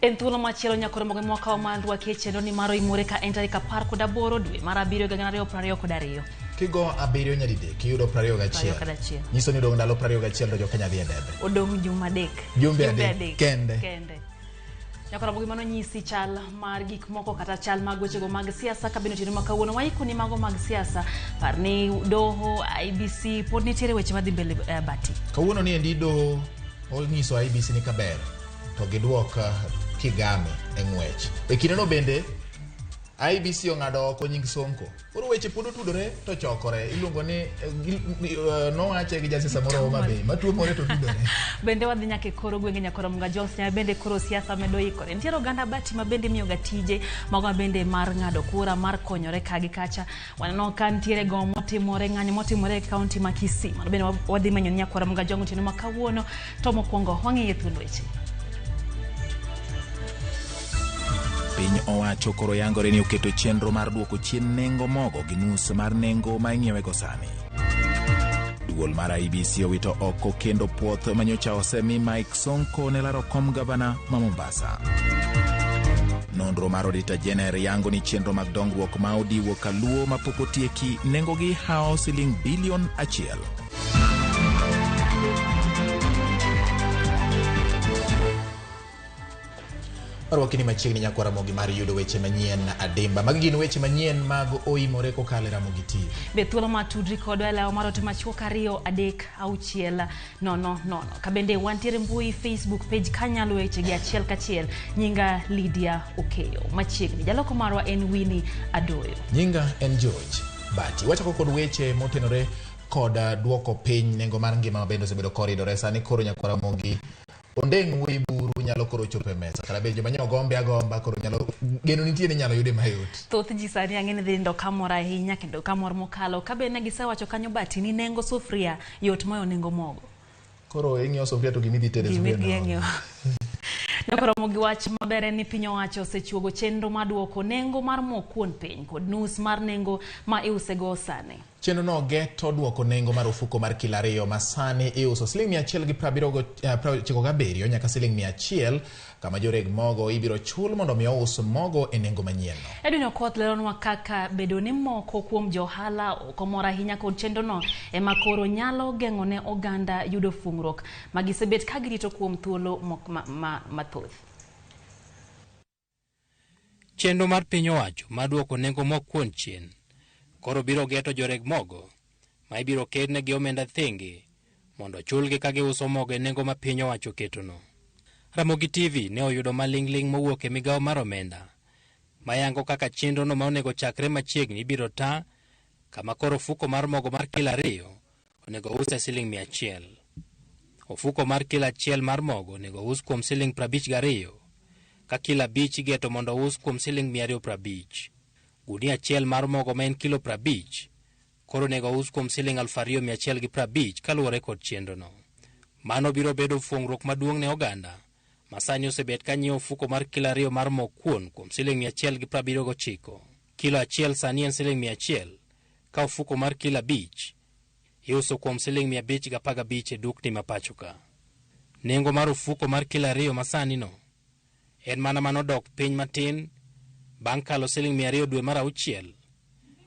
En thuolo machielo nyakoro mogo mwaka mar rwaki e chenro ni mar Oimore ka en tarik 18 dwe mar 7 2022. Kigo 7 nyadidek iyudo 21. 21. Nyiso ni odong' ndalo 21 to jo-Kenya dhi e debe. Odong' juma 3. Jumbe adek kende. Kende. Nyakoro mogo mano nyisi chal mar gik moko kata chal mag wechego mag siasa ka bende otieno ma kawuono waikoni mago mag siasa. Par ni doho IBC pod nitiere weche madhi mbele bati. Kawuono ni endi doho onyiso IBC ni kaber to giduok Kigame e ng'wech. E kindeno bende IBC ong'ado oko nying Sonko. Koro weche pod otudore to chokore. Iluongo ni nowache gi jasiasa moro Homa Bay matuomore to tudore. Bende wadhi nyaka e koro gwenge nyakoro Munga Jones nya bende koro siasa medo ikore. Nitiere oganda bati ma bende imiyoga tije mago ma bende mar ng'ado kura mar konyore ka gi kacha. Waneno ka nitiere gomo motimore ng'anyo motimore e kaunti ma Kisii. Mano bende wadhi menyo ni nyakwara Munga Jones otieno ma kawuono to mokwongo wang'iye thuond weche. Piny owacho koro yangore ni oketo chenro mar duoko chien nengo mogo gi nus mar nengo ma ing'iewego sani. Duol mar IEBC owito oko kendo puoth manyocha osemi Mike Sonko ne laro kom gavana ma Mombasa. Nonro mar Auditor General yango ni chenro mag dongruok ma odiwo kaluo mapok otieki nengogi hawo siling bilion 1. Warwaki ni machiegni nyakwara Ramogi mar yudo weche manyien adimba. Magi gin weche manyien mag Oimore kokalo e Ramogi TV. Be thuolo ma tudri kodwa e lawo mar ote machuok 2 3 6 0 0. Ka bende wantiere mbui Facebook page kanyalo weche gi achiel kachiel. Nyinga Lydia Okeyo. Machiegni jaloko marwa en Winnie Adoyo. Nyinga en George Bati. Wachako kod weche motenore kod duoko piny nengo mar ngima ma bende osebedo koridore sani koro nyakwara Ramogi ondeng' wuoyi buru nyalo koro chopo e mesa kata bed joma nyo gombe agomba koro nyalo geno nitie ni nyalo yude mayot. Thoth ji sani ang'e ni dhi nindo kamor ahinya kendo kamor mokalo ka bende gisewacho kanyo bati ni nengo sufria yot moyo nengo mogo. Koro ing'iyo sufria to gima idhi tede Gima sufria idhi no. ng'iewo. Nyakoromo gi wach maber en ni piny owacho osechuogo chenro mar duoko nengo mar mo kuon piny kod nus mar nengo ma iusego sani. Chenro no geto duoko nengo mar ofuko mar kilo 2 ma sani iuso siling 197 nyaka siling 100 kama joreg mogo ibiro chul mondo mi ous mogo e nengo manyien no. Edwin Okoth leronwa kaka bedo ni moko kuom johala ok omor ahinya kod chenro no ema koro nyalo geng'o ne oganda yudo fungruok ma gisebet ka girito kuom thuolo mathoth. Chenro mar piny owacho mar duoko nengo mok kuon chien koro biro geto joreg mogo ma ibiro ketnegi omenda thenge mondo chulgi ka giuso mogo e nengo ma piny owacho oketono. Ramogi TV ne oyudo maling'ling' mowuok e migawo mar omenda mayango kaka chenrono ma onego chakre machiegni ibiro ta kama koro ofuko mar mogo mar kilo 2 onego use siling 100. Ofuko mar kilo 1 mar mogo onego us kuom siling 52 ka kilo 5 igeto mondo us kuom siling 250. Gunia 1 mar mogo ma en kilo 50 koro onego us kuom siling 2150 kaluwore kod chenrono. Mano biro bedo fuong'ruok maduong' ne oganda ma sani osebet ka nyiewo ofuko mar kilo 2 mar mo kuon kuom siling 179. Kilo 1 sani en siling 100 ka ofuko mar kilo 5 iuso kuom siling 515 e dukni ma pacho ka. Nengo mar ofuko mar kilo 2 ma sani no en mana manodok piny matin bang' kalo siling 200 dwe mar 6.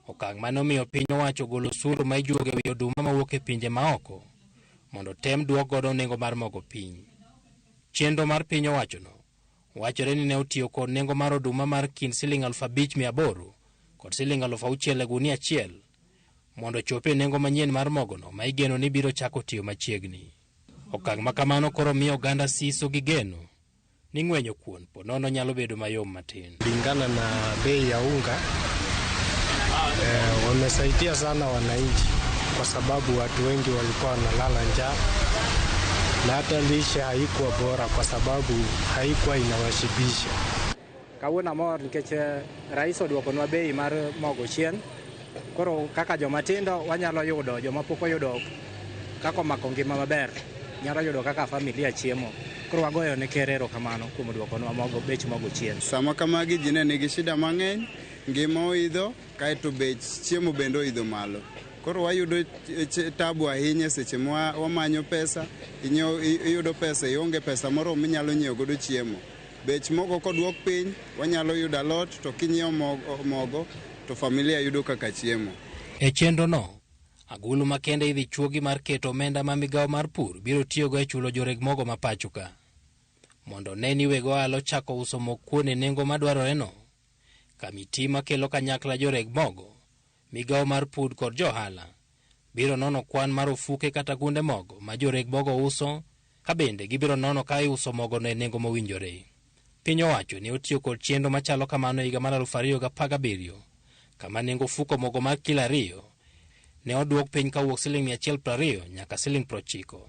Okang' mane omiyo piny owacho golo osuru ma ijuogo e wi oduma mawuok e pinje maoko mondo tem duok godo nengo mar mogo piny. Chenro mar piny owachono wachore ni ne otiyo kod nengo mar oduma mar kind siling 5800 kod siling 6000 e gunia 1 mondo ochopi e nengo manyien mar mogono ma igeno ni biro chako tiyo machiegni. Okang' ma kamano koro miyo oganda siso gi geno ni ng'wenyo kuon po nono nyalo bedo mayom matin. Kulingana na bei ya unga, wamesaidia sana wananchi kwa sababu watu wengi walikuwa wanalala njaa na hata lishe haikuwa bora kwa sababu haikuwa inawashibisha. Kawuono amor nikech rais oduokonwa bei mar mogo chien. Koro kaka joma tindo wanyalo yudo, joma pok oyudo kaka omako ngima maber nyalo yudo kaka familia chiemo. Koro wagoyo ne ker erokamano kuom duokonwa mogo, bech mogo chien. Sama kamagi ji ne nigi shida mang'eny, ngima oidho kaeto bech chiemo bende oidho malo. Koro wayudo tabu ahinya seche ma wamanyo pesa, iyudo pesa, ionge pesa moro minyalo nyiewo godo chiemo. Bech mogo koduok piny, wanyalo yudo alot, to kinyiewo mogo to familia yudo kaka chiemo. E chenro no, agulu makende idhi chuogi mar keto omenda ma migawo mar pur biro tiyogo e chulo joreg mogo ma pacho ka. Mondo ne ni weg ohala ochako uso mok kuon e nengo madwarore no, kamiti makelo kanyakla joreg mogo, migawo mar pur kod johala biro nono kwan mar ofuke kata gunde mogo ma joreg mogo uso, ka bende gibiro nono ka iuso mogo no e nengo mowinjore. Piny owacho ne otiyo kod chenro machalo kamano e higa mar 2017, kama nengo ofuko mogo mar kilo 2 ne oduok piny kawuok siling 120 nyaka siling 90.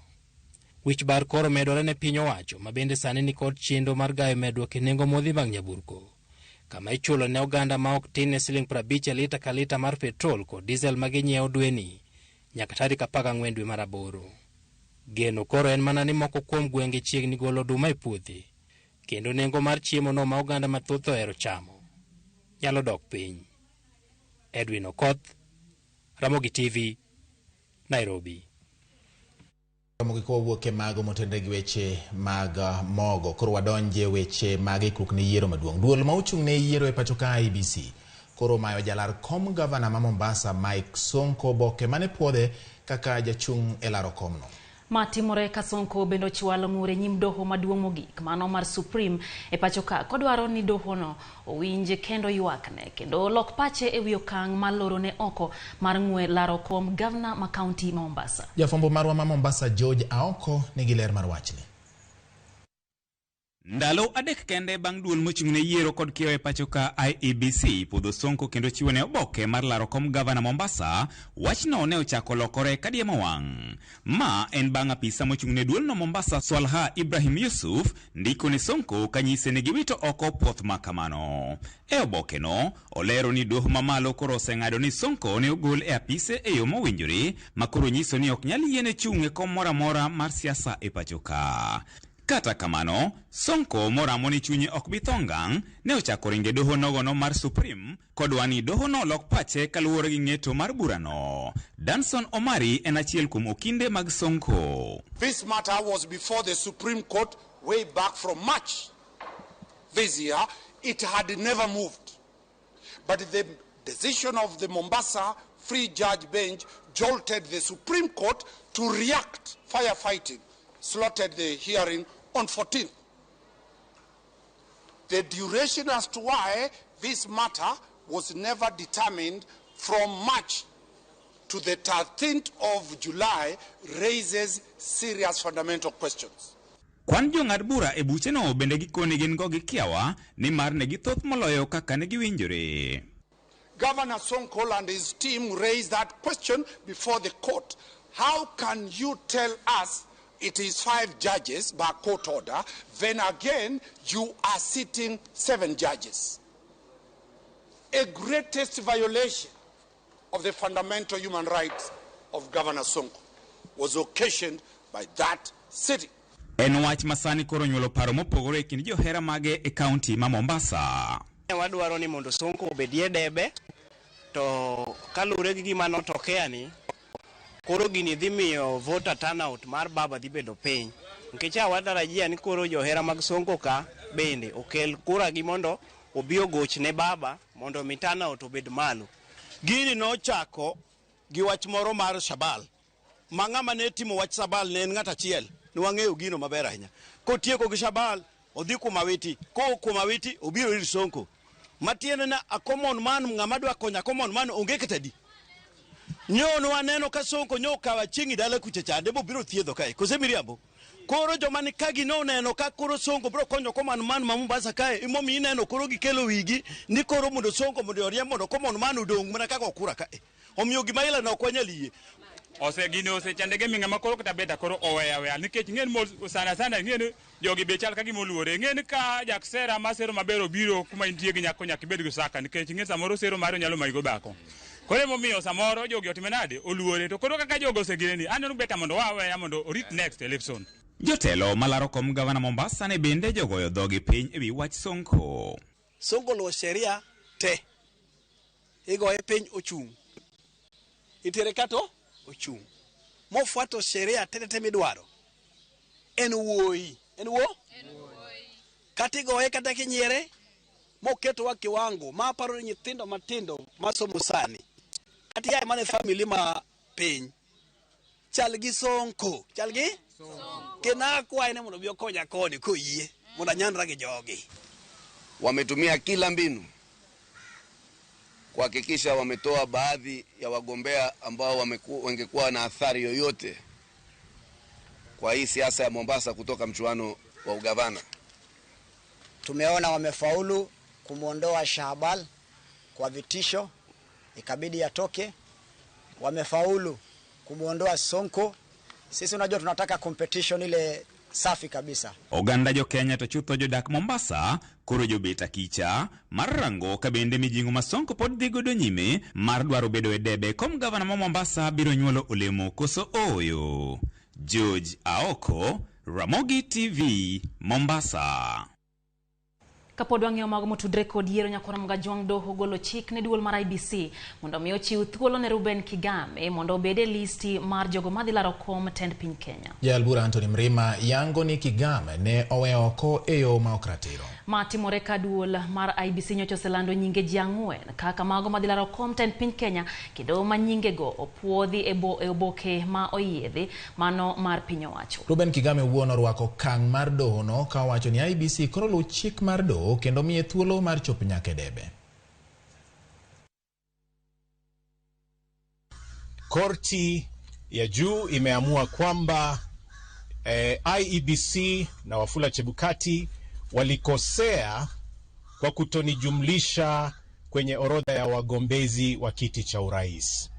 Wich bar koro medore ne piny owacho ma bende sani ni kod chenro mar gayo medruok e nengo modhi mag nyaburko, kama ichulo ne oganda ma ok tin ne siling 50 e lita ka lita mar petrol kod diesel ma ginyiewo dweni nyaka tarik 14 dwe mar 8. Geno koro en mana ni moko kuom gwenge chiegni golo oduma e puothe, kendo nengo mar chiemo no ma oganda mathoth ohero chamo nyalo dok piny. Edwin Okoth, Ramogi TV, Nairobi. Ramogi kowuok e mago motenre gi weche mag mogo, koro wadonje weche mag ikruok ne yiero maduong'. Duol ma ochung' ne yiero e pacho ka IEBC koro mayo jalar kom gavana ma Mombasa Mike Sonko oboke mane puodhe kaka jachung' e laro komno. Ma timore ka Sonko bende ochwalo ng'ur e nyim doho maduong' mogik mano mar Supreme e pacho ka kodwaro ni dohono owinj kendo ywakne kendo olok pache e wi okang' mar lorone oko mar ng'we laro kom gavana ma kaunti ma Mombasa. Jafwambo marwa ma Mombasa George Aoko nigi ler mar wachni. Ndalo 3 kende bang' duol mochung' ne yiero kod kiewo e pacho ka IEBC puodho Sonko kendo chiwo ne oboke mar laro kom gavana Mombasa, wachno ne ochako lokore kadiemo wang'. Ma en bang' apisa mochung' ne duolno Mombasa Swalha Ibrahim Yusuf ndiko ne Sonko kanyise ni giwito oko puoth ma kamano. E oboke no, olero ni doho mamalo koro oseng'ado ni Sonko ne ogol e apise e yo mowinjore, ma koro nyiso ni ok nyal yiene chung' e kom moro amora mar siasa e pacho ka. Kata kamano, Sonko moramo ni chunye ok bi tho ngang', ne ochako ringe doho nogono mar Supreme kodwa ni dohono olok pache kaluwore gi ng'eto mar burano. Danson Omari en achiel kuom okinde mag Sonko. This matter was before the Supreme Court way back from March this year. It had never moved. But the decision of the Mombasa Free Judge Bench jolted the Supreme Court to react firefighting, slotted the hearing on 14th. The duration as to why this matter was never determined from March to the 13th of July raises serious fundamental questions. Kwan jong'ad bura e bucheno bende gikone gin go gi kiawa ni mar ne githoth moloyo kaka ne giwinjore. Governor Sonko and his team raised that question before the court. How can you tell us it is 5 judges by court order, then again you are sitting 7 judges? A greatest violation of the fundamental human rights of Governor Sonko was occasioned by that sitting. En wach masani koro nyuolo paro mopogore e kind johera mage e kaunti ma Mombasa. Wadwaro ni mondo Sonko obedie debe, to kaluwore gi gima notokea ni, koro gini dhi miyo voter turnout mar baba dhi bedo piny. Nikech watarajia ni koro johera mag Sonko ka bende okel kura gi mondo obi ogoch ne baba mondo mi turnout obed malo. Gini nochako gi wach moro mar Shabal. Ma ng'ama ne timo wach Shabal ne en ng'at achiel. Ne wang'eyo gino maber ahinya. Kotieko gi Shabal, odhi kuom Awiti. Kowuok kuom Awiti, obiro ir Sonko. Matiende na a common man, ng'ama dwa konyo a common man onge kata di. Nyo waneno ka Sonko nyo okawo Achieng' dala kucha chande bobiro thiedho kae. Kose miriambo? Koro joma ni ka gi noneno ka koro Sonko biro konyo common man ma Mombasa kae, emomiyo ineno koro gikelo wigi ni koro mondo Sonko mondo oriemb mondo common man odong' mana kaka okura kae. Omiyo gima ila no ok wanyal yie. Ose gini osechandege mi ng'ama koro kata beta koro oweya aweya nikech ing'e ni sana sana ing'e ni jogi be chal ka gima oluore. Ing'e ni ka jaksera ma sero maber obiro kuma intie gi nyako nyaka ibed gi saka nikech ing'e samoro sero mare onyalo mayi go dhako. Koro emomiyo samoro jogi otime nade oluore. To koro kaka jogo osegine ni aneno beta mondo waweya mondo orit next election. Jotelo malaro kom gavana Mombasa ne bende jogoyo dhogi piny ewi wach Sonko. Sonko luwo sheria te. Igoye piny ochung'. Itere kato ochung'. Mofuato sheria te te midwaro. En wuoyi. En wuo? Kata igoye kata kinyiere, moketowa kiwango ma aparo ni nyithindo matindo masomo sani, kata iae mana e family ma piny, chal gi Sonko, chal gi kendo akwaye ni mondo obi okonya koni koyie mondo anyandra gi jogi. Wametumia kila mbinu kuhakikisha wametoa baadhi ya wagombea ambao wangekuwa na athari yoyote kwa hii siasa ya Mombasa kutoka mchuano wa ugavana. Tumeona wamefaulu kumwondoa Shahbal kwa vitisho, ikabidi atoke. Wamefaulu kumwondoa Sonko. Sisi unajua tunataka competition ile safi kabisa. Oganda jo Kenya to chutho jodak Mombasa koro jobet akicha mar rango ka bende mijing'o ma Sonko pod dhi godo nyime mar dwaro bedo e debe kom gavana ma Mombasa biro nyuolo olemo koso ooyo. George Aoko, Ramogi TV, Mombasa. Kapod wang'iyo mago motudre kod yiero, Nyakoro Mgajwang' doho golo chik ne duol mar IEBC mondo mi ochiw thuolo ne Ruben Kigame mondo obed e listi mar jogo madhi laro kom tend piny Kenya. Jayal bura Anthony Mrima yango ni Kigame ne owe oko e yo ma ok ratiro. Ma timore ka duol mar IEBC nyocha oselando nyinge ji 4 kaka mago madhi laro kom tend piny Kenya, kendo ma nyingego opuodhi e oboke ma oyiedhi mano mar piny owacho. Ruben Kigame wuon orwako okang' mar dohono ka owacho ni IEBC koro luw chik mar doho kendo miye thuolo mar chopo nyaka e debe. Korti ya juu imeamua kwamba IEBC na Wafula Chebukati walikosea kwa kutonijumlisha kwenye orodha ya wagombezi wa kiti cha urais.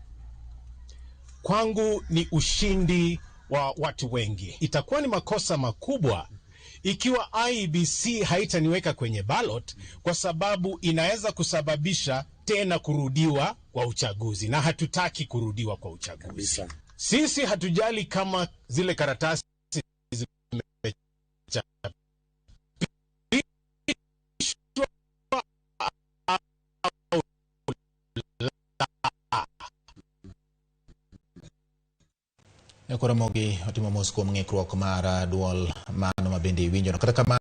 Kwangu ni ushindi wa watu wengi. Itakuwa ni makosa makubwa ikiwa IEBC haitaniweka kwenye ballot, kwa sababu inaweza kusababisha tena kurudiwa kwa uchaguzi, na hatutaki kurudiwa kwa uchaguzi. Kabisa. Sisi hatujali kama zile karatasi zimechapishwa au la. Nyakoramogi otimo mos kuom ng'ikruok mar duol mano mabende iwinjono. Kata kamano,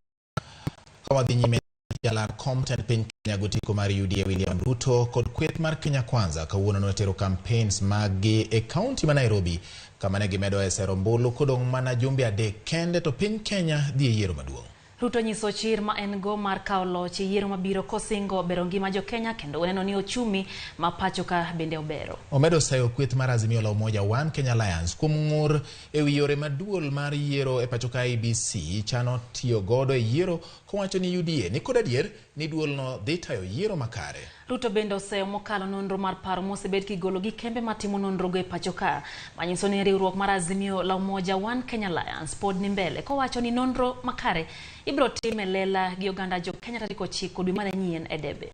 ka wadhi nyime, jalar kom tend piny Kenya gotiko mar UDA William Ruto kod kweth mar Kenya Kwanza kawuono notero campaigns maggi e kaunti ma Nairobi, kama ne gimedo e sero ombulu kodong' mana jumbe 3 kende to piny Kenya dhi e yiero maduong'. Ruto nyiso chir ma en go mar kawo loch e yiero mabiro kosingo bero ngima jo Kenya kendo oneno ni ochumi ma pacho ka bende obero. Omedo sayo kweth mar Azimio la Umoja One Kenya Alliance kuom ng'ur ewi yore ma duol mar yiero e pacho ka IEBC chano tiyo godo e yiero, kowacho ni UDA ni kod adier ni duolno dhi tayo yiero makare. Ruto bende oseyo mokalo nonro mar paro mosebed kigolo gi kembe matimo nonrogo e pacho ka, manyiso ni riwruok mar Azimio la Umoja One Kenya Alliance pod ni mbele, kowacho ni nonro makare ibiro tim e lela gi oganda jo Kenya tarik 9 dwe mar nyien e debe.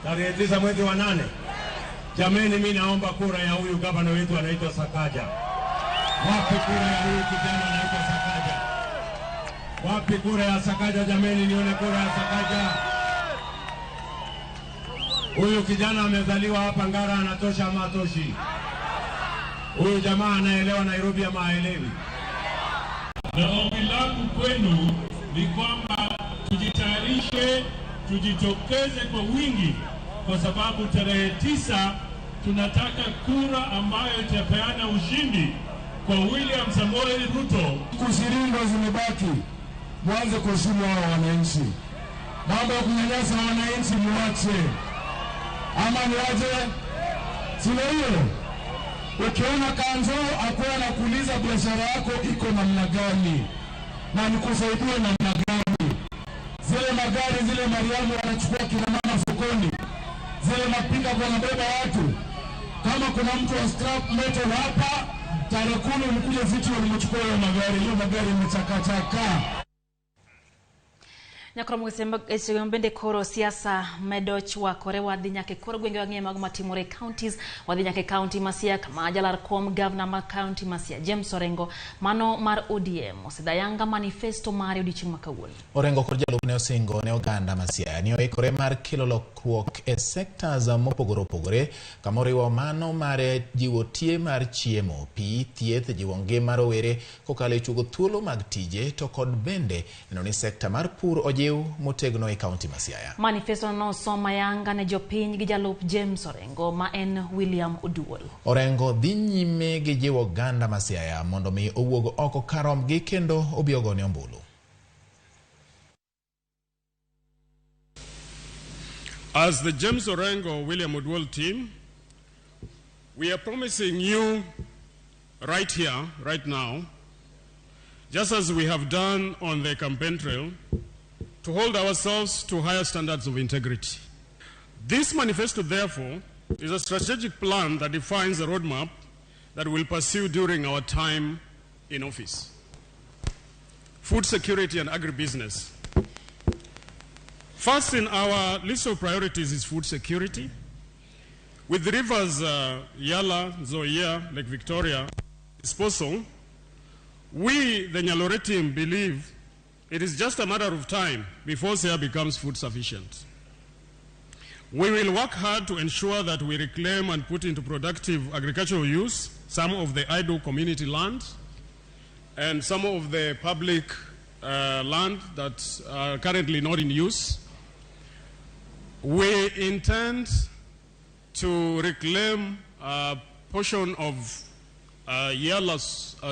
Tarehe 9 mwezi wa 8. Jameni, mimi naomba kura ya huyu gavana wetu anaitwa Sakaja. Wapi kura ya huyu kijana anaitwa Sakaja? Wapi kura ya Sakaja? Jameni, nione kura ya Sakaja. Huyu kijana amezaliwa hapa Ngara, anatosha ama hatoshi? Huyu jamaa anaelewa Nairobi ama haelewi? Na ombi langu kwenu ni kwamba tujitayarishe, tujitokeze kwa wingi, kwa sababu tarehe 9 tunataka kura ambayo itapeana ushindi kwa William Samoei Ruto. Siku 20 zimebaki, mwanze kuheshimu hao wananchi. Mambo ya kunyanyasa wananchi muache, ama niache? Sio hiyo. Ukiona kanzo akuwa anakuuliza biashara yako iko namna gani na nikusaidie namna gani, zile magari zile Mariamu wanachukua kina mama sokoni, zile mapika wanabeba watu. Kama kuna mtu wa scrap metal hapa, tarehe 10 mkuje vitu walimchukua hiyo magari, hiyo magari imechakachaka. Nyakromo e bende koro siasa medo chwakore wadhi nyaka e kor gwenge wang'e mago matimore e counties wadhi nyaka e county ma Siaya kama jalar kom gavana ma county ma Siaya James Orengo mano mar ODM osedayanga manifesto mare odiochieng' ma kawuono. Orengo kod jalupne osingo ne oganda ma Siaya ni oikore mar kelo lokruok e sectors mopogore opogore kama oriwo mano mar jiwo tie mar chiemo, pi, thieth, jiwo ngima rowere kokalo e chuogo thuolo mag tije to kod bende neno ni sekta mar pur ojiw motegno e kaunti ma Siaya. Manifesto nosom ayanga ne jopiny gi jalup James Orengo ma en William Oduol. Orengo dhi nyime gi jiwo oganda ma Siaya mondo mi owuog oko kar rombgi kendo obi ogone ombulu. As the James Orengo William Oduol team, we are promising you right here, right now, just as we have done on the campaign trail, to hold ourselves to higher standards of integrity. This manifesto, therefore, is a strategic plan that defines a roadmap that we'll pursue during our time in office. Food security and agribusiness. First in our list of priorities is food security. With the rivers Yala, Nzoia, Lake Victoria disposal, we, the Nyalore team, believe it is just a matter of time before Siaya becomes food sufficient. We will work hard to ensure that we reclaim and put into productive agricultural use some of the idle community land and some of the public land that are currently not in use. We intend to reclaim a portion of Yala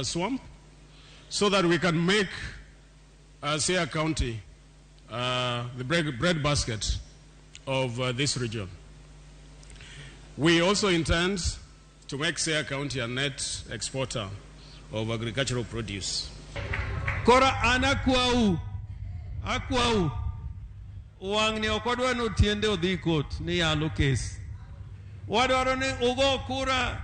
swamp so that we can make Siaya County the bread basket of this region. We also intend to make Siaya County a net exporter of agricultural produce. Koro an akwau, akwau, wang'ni ok wadwa ni otiende odhi kot ni yalo kes. Wadwaro ni ugo kura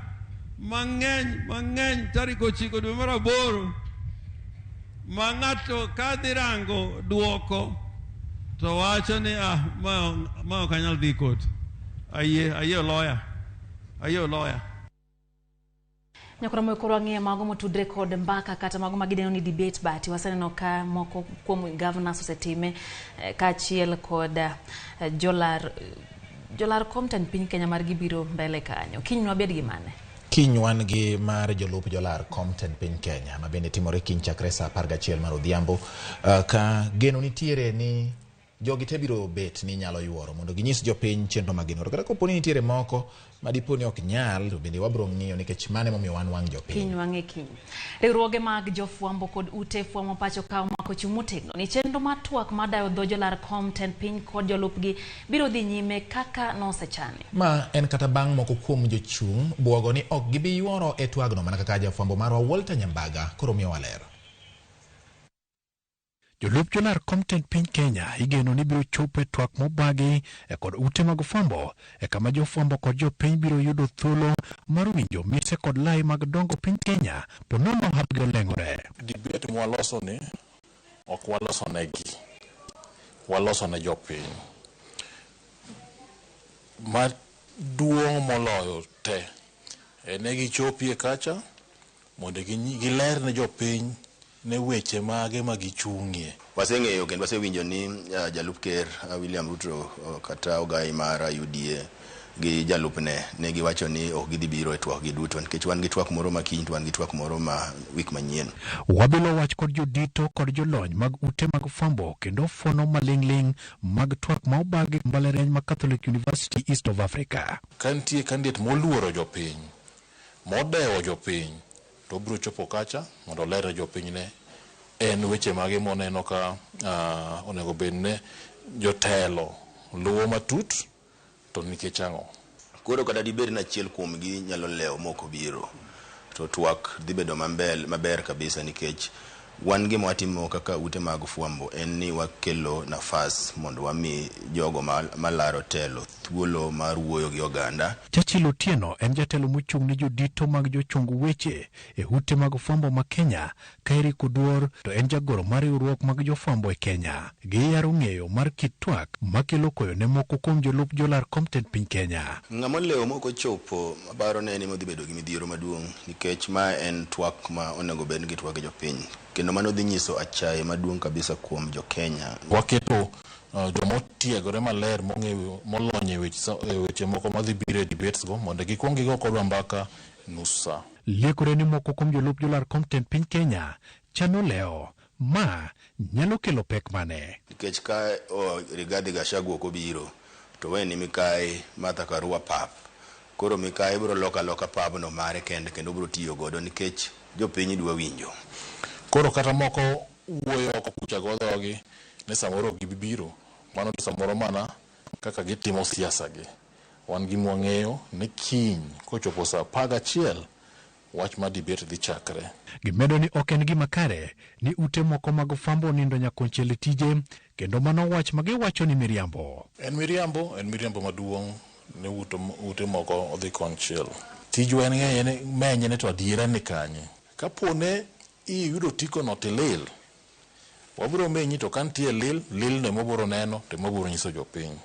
mang'eny mang'eny tarik 9 dwe mar 8 ma ng'ato kadhi rango duoko to wacho ni ma ok anyal dhi kot. Ayie loya. Ayie loya. Nyakoromo koro wang'iyo mago motudre kod mbaka kata mago magideno ni debate but waseneno ka moko kuom governors osetime kaachiel kod jolar kom tend piny Kenya mar gibiro mbele kanyo. Kiny wabed gi mane? Kiny wan gi mar jolup jolar kom tend piny Kenya ma bende timore kiny chakre saa 11 mar odhiambo ka geno nitiere ni jogi te biro bet ni nyalo yuoro mondo ginyis jopiny chenro ma gin godo. Kata kopo ni nitiere moko ma dipo ni ok nyal, to bende wabiro ng'iyo nikech mano emomiyo wan wang' jopiny. Kiny wang'e kiny. Riwruoge mag jofwambo kod ute fwambo pacho ka omako chung' motegno ni chenro mar twak mar dayo dho jolar kom tend piny kod jolupgi biro dhi nyime kaka nosechani. Ma en kata bang' moko kuom jochung' buogo ni ok gibi yuoro e twagno mana kaka jafwambo marwa Walter Nyambaga koro miyowa ler. Jolup jolar kom tend piny Kenya igeno ni biro chopo e twak mobagi kod ute mag fwambo kama jofwambo kod jopiny biro yudo thuolo mar winjo mise kod lai mag dongo piny Kenya po nono hapgi oleng'ore. Debate mwaloso ni ok waloso negi, waloso ne jopiny. Maduong' moloyo te ne gichopie kacha mondo giler ne jopiny ne weche mage ma gichung'ie. Waseng'eyo kendo wasewinjo ni jalup ker William Ruto kata ogai mar UDA gi jalupne ne giwacho ni ok gidhi biro e twak gi duto nikech wan gi twak moro ma kiny to wan gi twak moro ma wik manyien. Wabilo wach kod jodito kod jolony mag ute mag fwambo kendo fono maling'ling' mag twak ma obagi mbalariany ma Catholic University East of Africa. Ka nitie candidate moluoro jopiny, modewo jopiny, to obiro chopo kacha mondo oler ne jopiny ne en weche mage moneno ka onego bed ne jotelo luwo matut to nikech ang'o. Koro kata dibed ni achiel kuomgi nyalo lewo mok obiro to twak dhi bedo maber kabisa nikech Wan gima watimo kaka ute mag fwambo en ni wakelo nafas mondo wami jogo malaro telo thuolo mar wuoyo gi oganda. Churchill Otieno en jatelo mochung' ne jodito mag jochung weche e ute mag fwambo ma Kenya ka Eric Oduor to en jagoro mar riwruok mag jofwambo e Kenya. Giyaro ng'eyo mar kit twak makelo koyo ne moko kuom jolup jolar kom tend piny Kenya. Ng'ama olewo mok ochopo aparo ne en ema odhi bedo gi midhiero maduong' nikech ma en twak ma onego bed ni gitwak gi jopiny. Kendo mano dhi nyiso achaye maduong' kabisa kuom jo Kenya. Waketo joma otiegore maler mong'eyo molony e weche moko madhi biro e debates go mondo gikuong gigo kodwa mbaka nus sa. Liekore ni moko kuom jolup jolar kom tend piny Kenya chano lewo ma nyalo kelo pek mane? Nikech ka Rigathi Gachagua ok obiro to weni Mikayi Martha Karua pap. Koro Mikayi biro loko aloka pabno mare kende kendo biro tiyo godo nikech jopiny dwa winjo. Koro kata moko wuoyo oko kucha go dhogi ni samoro ok gibi biro, mano to samoro mana kaka gitimo siasa gi. Wan gima wang'eyo ni kiny kochopo saa 11 wach mar debate dhi chakre. Gimedo ni ok en gima kare ni ute moko mag fwambo onindo nyakonchiel e tije kendo mano wach ma giwacho ni miriambo. En miriambo, en miriambo maduong' ni ute moko odhi konchiel. Tijwa en ng'eye ni menye ni to adiera ni kanye. Kapo ne iyudo otiko no tilil, wabiro menyi to ka nitie lil, lil no ema neno to ema wabiro nyiso jopiny.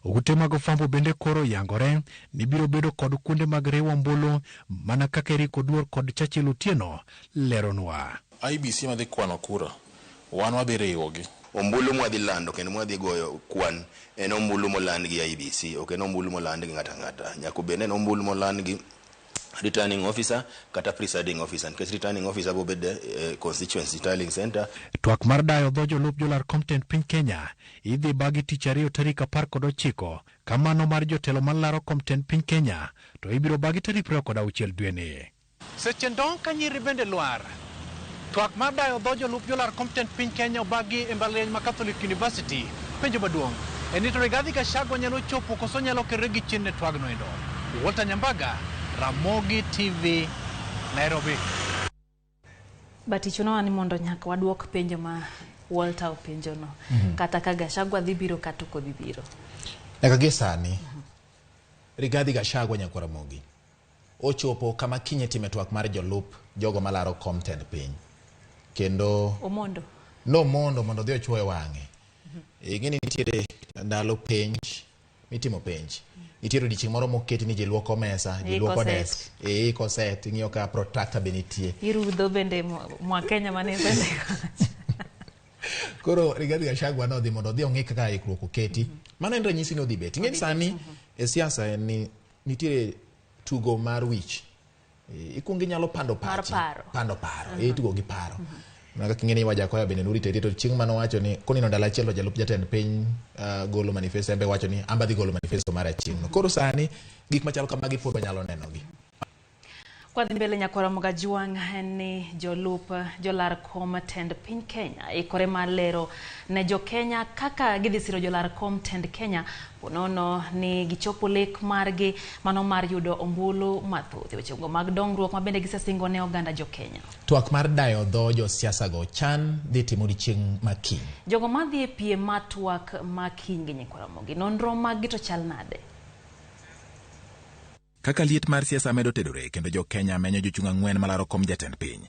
Ute mag fwambo bende koro yangore ni biro bedo kod kuonde mag riwo ombulu mana kaka Eric Oduor kod Churchill Otieno leronwa. IEBC madhi kwano kura, wan wadhi riwogi. Ombulu mwadhi lando kendo mwadhi goyo kwan en ombulu moland gi IEBC, ok en ombulu moland gi ng'ato ang'ata. Nyaka obed ni en ombulu moland gi returning officer kata presiding officer, nikech returning officer bo bedo e constituency tallying center. Twak mar dayo dho jolup jolar kom tend piny Kenya idhi bagi tich ariyo tarik 19 kamano mar jotelo malaro kom tend piny Kenya to ibiro bagi tarik 26 dweni. Seche ndong' ka nyiri bende lwar. Twak mar dayo dho jolup jolar kom tend piny Kenya obagi e mbalariany ma Catholic University. Penjo maduong' en ni to Rigathi Gachagua nyalo chopo koso nyalo kerore gi chien ne twagno endo. Walter Nyambaga, Ramogi TV, Nairobi. But ichunowa ni mondo nyaka waduok penjo ma Walter openjono. Kata ka Gachagua dhi biro kata ok odhi biro. Nyaka gie sani, Rigathi Gachagua nyakwar Ramogi ochopo kama kiny itime twak mar jolup jogo malaro kom tend piny. Kendo Omondo. Nomondo mondo odhi ochuoye wang'e. Ing'e ni nitiere ndalo penj, mitimo penj. Nitiere odiochieng' moro moketi ni ji luoko mesa, ji luoko desk. Iiko set, ing'iyo ka protractor be nitie. Irudho bende mwa Kenya mane bende. Koro Rigathi Gachagua nodhi mondo odhi ong'i kaka ikruok oketi. Mano en ranyisi ni odhi bet. Ing'e ni sani e siasa en ni nitiere tugo mar wich. Ikuongo inyalo pando pachi. Pando paro. Itugo gi paro. Mana kaka ing'e ni Wajakoya bende norito arita to chieng' mane owacho ni konino ndalo achiel to jalup jatend piny golo manifesto, en be wacho ni an be adhi golo manifesto mara chieng'no. Koro sani gik machalo kamagi pod wanyalo nenogi. Kwadhi mbele nyakwara Mogajwang' en ni jolup jolar kom tend piny Kenya ikore mar lero ne jo Kenya kaka gidhi siro jolar kom tend Kenya ponono ni gichopo lek margi mano mar yudo ombulu mathoth e wechego mag dongruok ma bende gisesingo ne oganda jo Kenya. Twak mar dayo dho josiasa go chan dhi timo odiochieng' ma kiny. Jogo madhi e piem mar twak ma kiny gi nyikwara Ramogi, nonro mag gi to chal nade? Kaka liet mar siasa medo tedore kendo jo Kenya menyo jochung' ang'wen malaro kom jatend piny.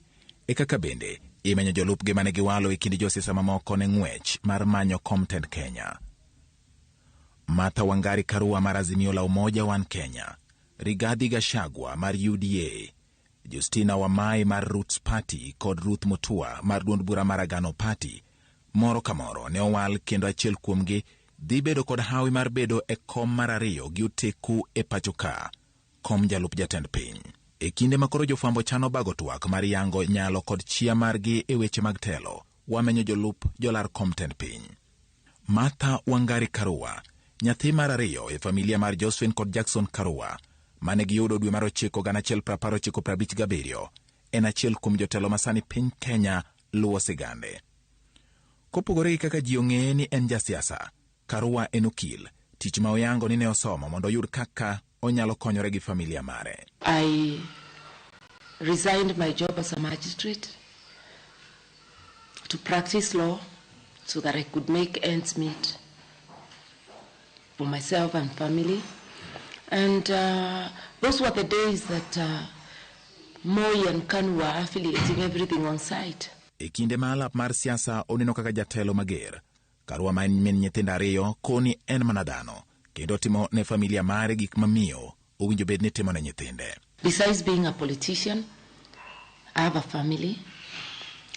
E kaka bende imenyo jolupgi mane giwalo e kind josiasa mamoko ne ng'wech mar manyo kom tend Kenya. Martha Wangari Karua mar Azimio la Umoja One Kenya, Rigathi Gachagua mar UDA, Justina Wamai mar Roots Party kod Ruth Mutua mar duond bura mar Agano Party. Moro ka moro ne owal kendo achiel kuomgi dhi bedo kod hawi mar bedo e kom mar ariyo gi oteku e pacho ka, kom jalup jatend piny. E kinde ma koro jofwambo chano bago twak mar yango nyalo kod chia margi e weche mag telo, wamenyo jolup jolar kom tend piny. Martha Wangari Karua, nyathi mar ariyo e familia mar Josephine kod Jackson Karua, mane giyudo dwe mar 9 1957, en achiel kuom jotelo masani piny Kenya luwo sigande. Kopogore gi kaka ji ong'eye ni en jasiasa, Karua en okil, tich ma oyango ni ne osomo mondo oyud kaka onyalo konyore gi familia mare. I resigned my job as a magistrate to practice law so that I could make ends meet for myself and family. And those were the days that Moi and KANU were affiliating everything on site. E kinde ma alap mar siasa oneno kaka jatelo mager, Karua ma en min nyithindo ariyo koni en mana dhano kendo timo ne familia mare gik mamiyo owinjo bed ni timo ne nyithinde. Besides being a politician, I have a family.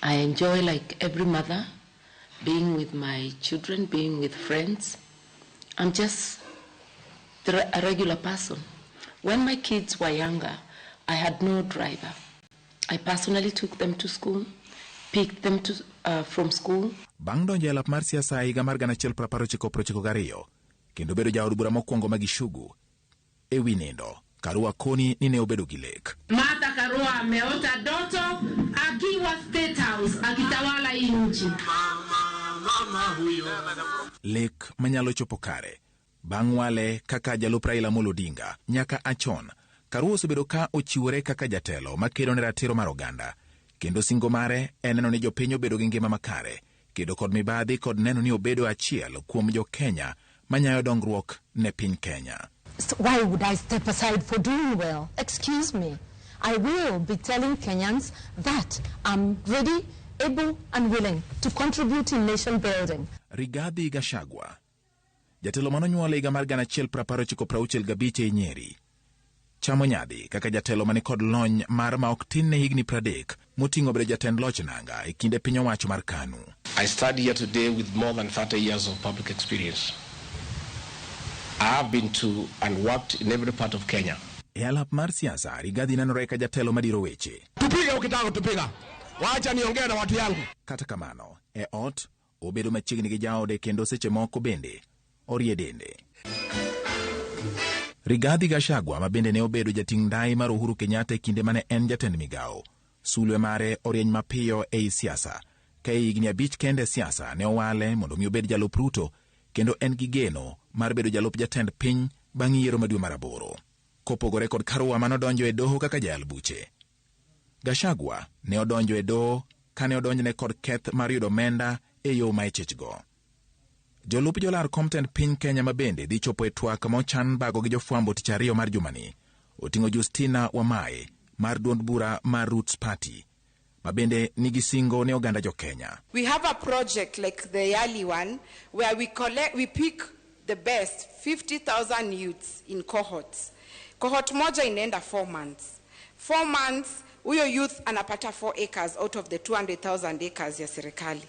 I enjoy, like every mother, being with my children, being with friends. I'm just a regular person. When my kids were younger, I had no driver. I personally took them to school, picked them from school. Bang' donjo e alap mar siasa e higa mar 1992 kendo bedo jaod bura mokwongo ma Gichugu e wi nindo, Karua koni ni ne obedo gi lek. Martha Karua ameota ndoto akiwa State House akitawala hii nchi. Lek manyalo chopo kare bang' wale kaka jalup Raila Amolo Odinga nyaka achon, Karua osebedo ka ochiwore kaka jatelo makedo ne ratiro mar oganda kendo singo mare en neno ni jopiny obedo gi ngima makare kedo kod mibadhi kod neno ni obedo achiel kuom jo-Kenya manyayo dongruok ne piny Kenya. So why would I step aside for doing well? Excuse me. I will be telling Kenyans that I'm ready, able and willing to contribute in nation building. Rigathi Gachagua, jatelo manonyuol e higa mar 1965 e Nyeri, chamo nyadhi kaka jatelo mani kod lony mar ma ok tin ne higni 30 moting'o bedo jatend loch nanga e kinde piny owacho mar KANU. I stand here today with more than 30 years of public experience. I have been to and worked in every part of Kenya. E alap mar siasa, Rigathi nenore ka jatelo madiro weche. Tupige ukitaka kutupiga. Wacha niongee na watu yangu. Kata kamano, e ot, obedo machiegni gi jaode kendo seche moko bende orie dende. Rigathi Gachagua ma bende ne obedo jating' ndai mar Uhuru Kenyatta e kinde mane en jatend migawo, sulwe mare orieny mapiyo ei siasa ka e higni 5 kende e siasa ne owale mondo mi obed jalup Ruto kendo en gi geno mar bedo jalup jatend piny bang' yiero ma dwe mar 8. Kopogore kod Karua manodonjo e doho kaka jayal buche, Gachagua ne odonjo e doho kane odonjne kod keth mar yudo omenda e yo ma ichechgo. Jolup jolar kom tend piny Kenya ma bende dhi chopo e twak ma ochan bago gi jofwambo tich ariyo mar jumani oting'o Justina Wamae mar duond bura mar Roots Party ma bende nigi singo ne oganda jo Kenya. We have a project like the Yali one where we pick the best 50,000 youths in cohorts. Cohort moja inaenda 4 months. 4 months huyo youth anapata 4 acres out of the 200,000 acres ya serikali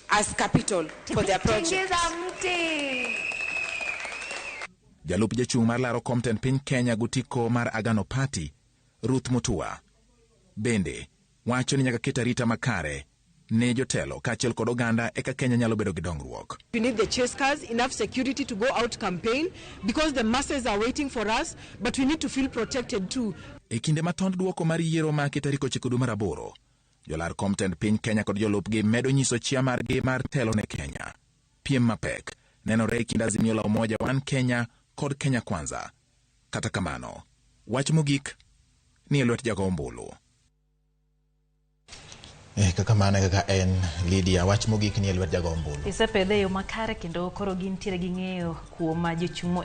as capital for their project. Jalup jachung' mar laro kom tend piny Kenya gutiko mar Agano Party, Ruth Mutua, bende wacho ni nyaka ket arita makare ne jotelo kaachiel kod oganda eka Kenya nyalo bedo gi dongruok. We need the chase cars, enough security to go out campaign because the masses are waiting for us, but we need to feel protected too. E kinde ma tond duoko mar yiero maki tarik 9 dwe mar 8, jolar kom tend piny Kenya kod jolupgi medo nyiso chia margi mar telo ne Kenya. Piem mapek nenore e kind Azimio la Umoja One Kenya kod Kenya Kwanza. Kata kamano, wach mogik ni e lwet jago ombulu. Kaka mano kaka en Lydia, wach mogik ni e lwet jago ombulu. Isepedhe yo makare kendo koro gintiere gi ng'eyo kuom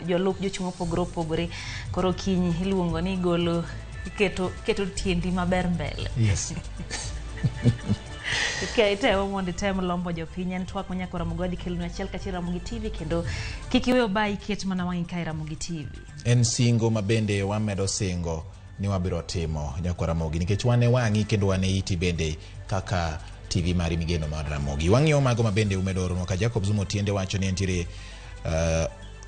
jolup jochung' mopogore opogore. Koro kiny iluongo ni golo keto tiendi maber mbele. Yes. Itemo mondo item lombo jopiny. En twak manyako Ramogi wadhi kelonu achiel kachiel Ramogi TV kendo kik iwe obayi ket mana wang'i kae Ramogi TV. En singo ma bende wamedo singo ni wabiro timo nyakwa Ramogi nikech wan e wang'i kendo wan e iti bende kaka TV mari migeno mar Ramogi. Wang'iyo mago ma bende umedo oronwa ka Jacob Zumo Tiende wacho ni entiere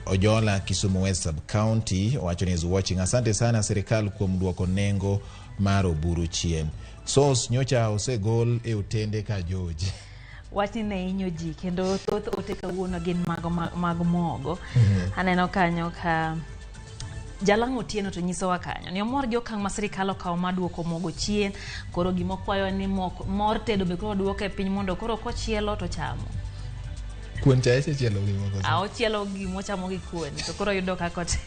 Ojola Kisumu West Sub County wacho ni is watching. Asante sana serikal kuom duoko nengo mar oburu chien. Sos nyocha osegol e otende ka George. Wachni ne hinyo ji kendo thoth ote kawuono gin mag mogo. Aneno kanyo ka Jalang' Otieno to nyisowa kanyo ni omor gi okang' ma sirikal okawo mar duoko mogo chien. Koro gimokwayo ni mor tedo be koro duoke piny mondo koro kochielo to chamo. Kuon cha isechielo gi mogo? Ochielo gimochamo gi kuon to koro yudo kaka ote.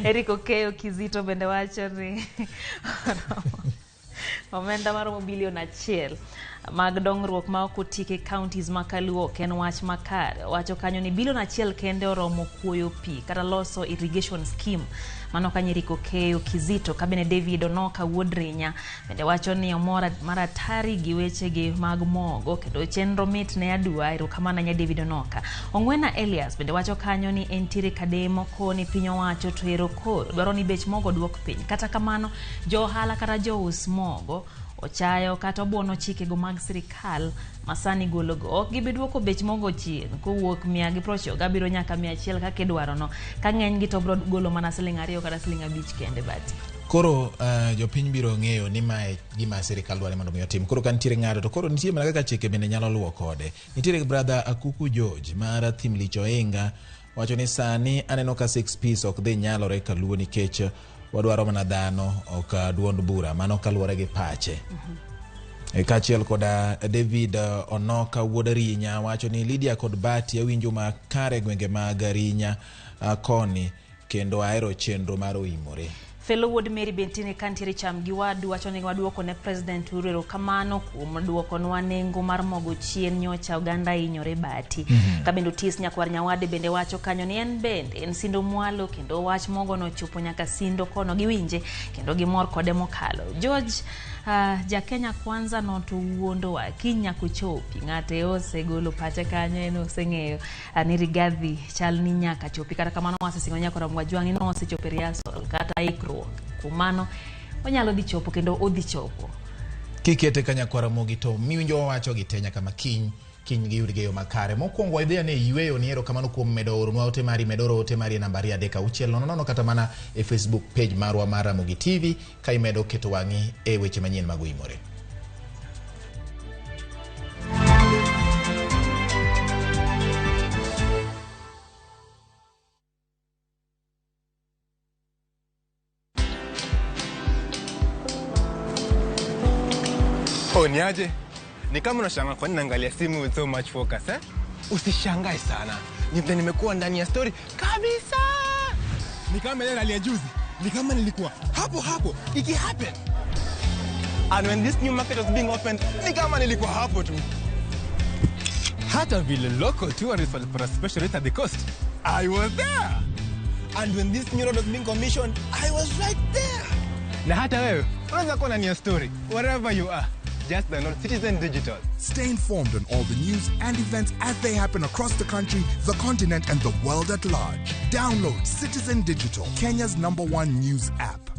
Eric Okeyo Kizito bende wacho ni Omenda maromo bilion 1 mag dongruok ma ok otiek e counties ma Kaluo ok en wach makare. Owacho kanyo ni bilion 1 kende oromo kuoyo pi kata loso irrigation scheme. Mano ka Nyiri Kokeyo Kizito ka bende David Onoka wuod Rinya bende wacho ni omor mar atari gi wechegi mag mogo kendo chenro mit ne adua. Erokamano ahinya David Onoka. Ong'wena Elias bende wacho kanyo ni entiere kademo koni piny owacho to ero koro dwaro ni bech mogo duok piny. Kata kamano jo ohala kata jous mogo ochayo kata obuono chikego mag sirikal masani gologo. Ok gibi duoko bech mogo chien kowuok 197 nyaka 100 kaka idwarono. Ka ng'enygi to biro golo mana siling 2 kata siling 5 kende bati. Koro jopiny biro ng'eyo ni mae gima sirikal dwaro mondo mi otim. Koro ka nitiere ng'ato to koro nitie mana kaka chike bende nyalo luwo kode. Nitiere brother Akuku George mar Thimlich Oinga wacho ni sani aneno ka 6 piece ok dhi nyalore kaluo nikech wadwaro mana dhano ok duond bura. Mano kaluwore gi pache. Kaachiel koda David Onoka wuod Rinya wacho ni Lydia kod Bati awinjo makare gwenge mag Rinya koni kendo ahero chenro mar oimore. Fellow wuod Mary Bentine kantiere cham gi wadu wacho ni waduoko ne President Uhuru erokamano kuom duokonwa nengo mar mogo chien nyocha oganda hinyore bati. Ka bende Otis Nyakwar Nyawade bende wacho kanyo ni en bende en sindo mwalo kendo wach mogo nochopo nyaka sindo kono giwinje kendo gimor kode mokalo. George ja Kenya Kwanza no to wuondowa kiny nyaka ochopi ng'ate osegolo pache kanyo en oseng'eyo ni Rigathi chal ni nyaka chopi. Kata kamano wasesingo nyaka Wajwang' ni nosechopo e rehearsal kata ikruok kuom mano onyalo dhi chopo kendo odhi chopo. Kikete ka nyakwar Ramogi to miwinjo wawacho gi te nyaka ma kiny kiny giyud geyo makare. Mokwongo wadhi ane yweyo ni erokamano kuom medo oronwa ote mari, med oro ote mari e namba 236 00 kata mana e Facebook page marwa mar Ramogi TV ka imedo keto wang'i e weche manyien mag oimore. Oh, niaje? Ni kama unashangaa kwa nini naangalia simu with so much focus, eh? Usishangae sana. Ni vile nimekuwa ndani ya story kabisa. Ni kama ile rally ya juzi. Ni kama nilikuwa hapo hapo iki happen. And when this new market was being opened, ni kama nilikuwa hapo tu. Hata vile local tourists walipata special rate at the coast, I was there. And when this new road was being commissioned, I was right there. Na hata wewe unaweza kuwa ndani ya story wherever you are. Just download Citizen Digital. Stay informed on all the news and events as they happen across the country, the continent, and the world at large. Download Citizen Digital, Kenya's #1 news app.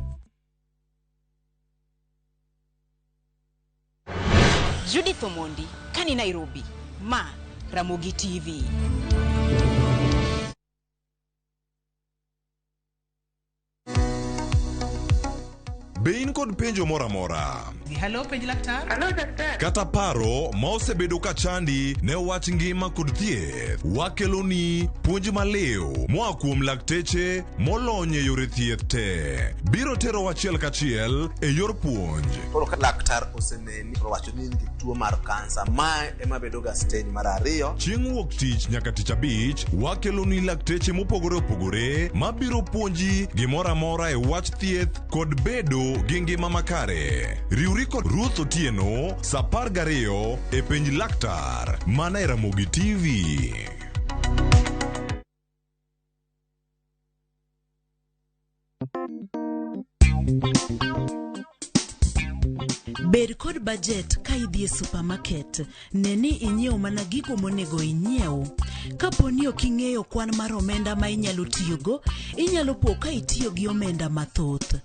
Judith Omondi, Kani Nairobi, Ma, Ramogi TV. Be in kod penjo moro amora? Hello, penj laktar. Hello, daktari. Kata paro ma osebedo ka chandi ne wach ngima kod thieth, wakeloni puonj maliw moa kuom lakteche molony e yore thieth te. Biro tero achiel kachiel e yor puonj. Koro ka laktar oseneni to wacho ni in gi tuo mar kansa, mae ema bedo ga stage mar 2. Chieng' wuok tich nyaka tich abich, wakeloni lakteche mopogore opogore mabiro puonji gimoro amora e wach thieth kod bedo gi ngima makare. Riwri kod Ruth Otieno sa 12 e penj laktar mana e Ramogi TV. Bed kod budget ka idhi e supermarket. Ne ni inyiewo mana gigo monego inyiew. Kapo ni ok ing'eyo kwan mar omenda ma inyalo tiyogo, inyalo po ka itiyo gi omenda mathoth.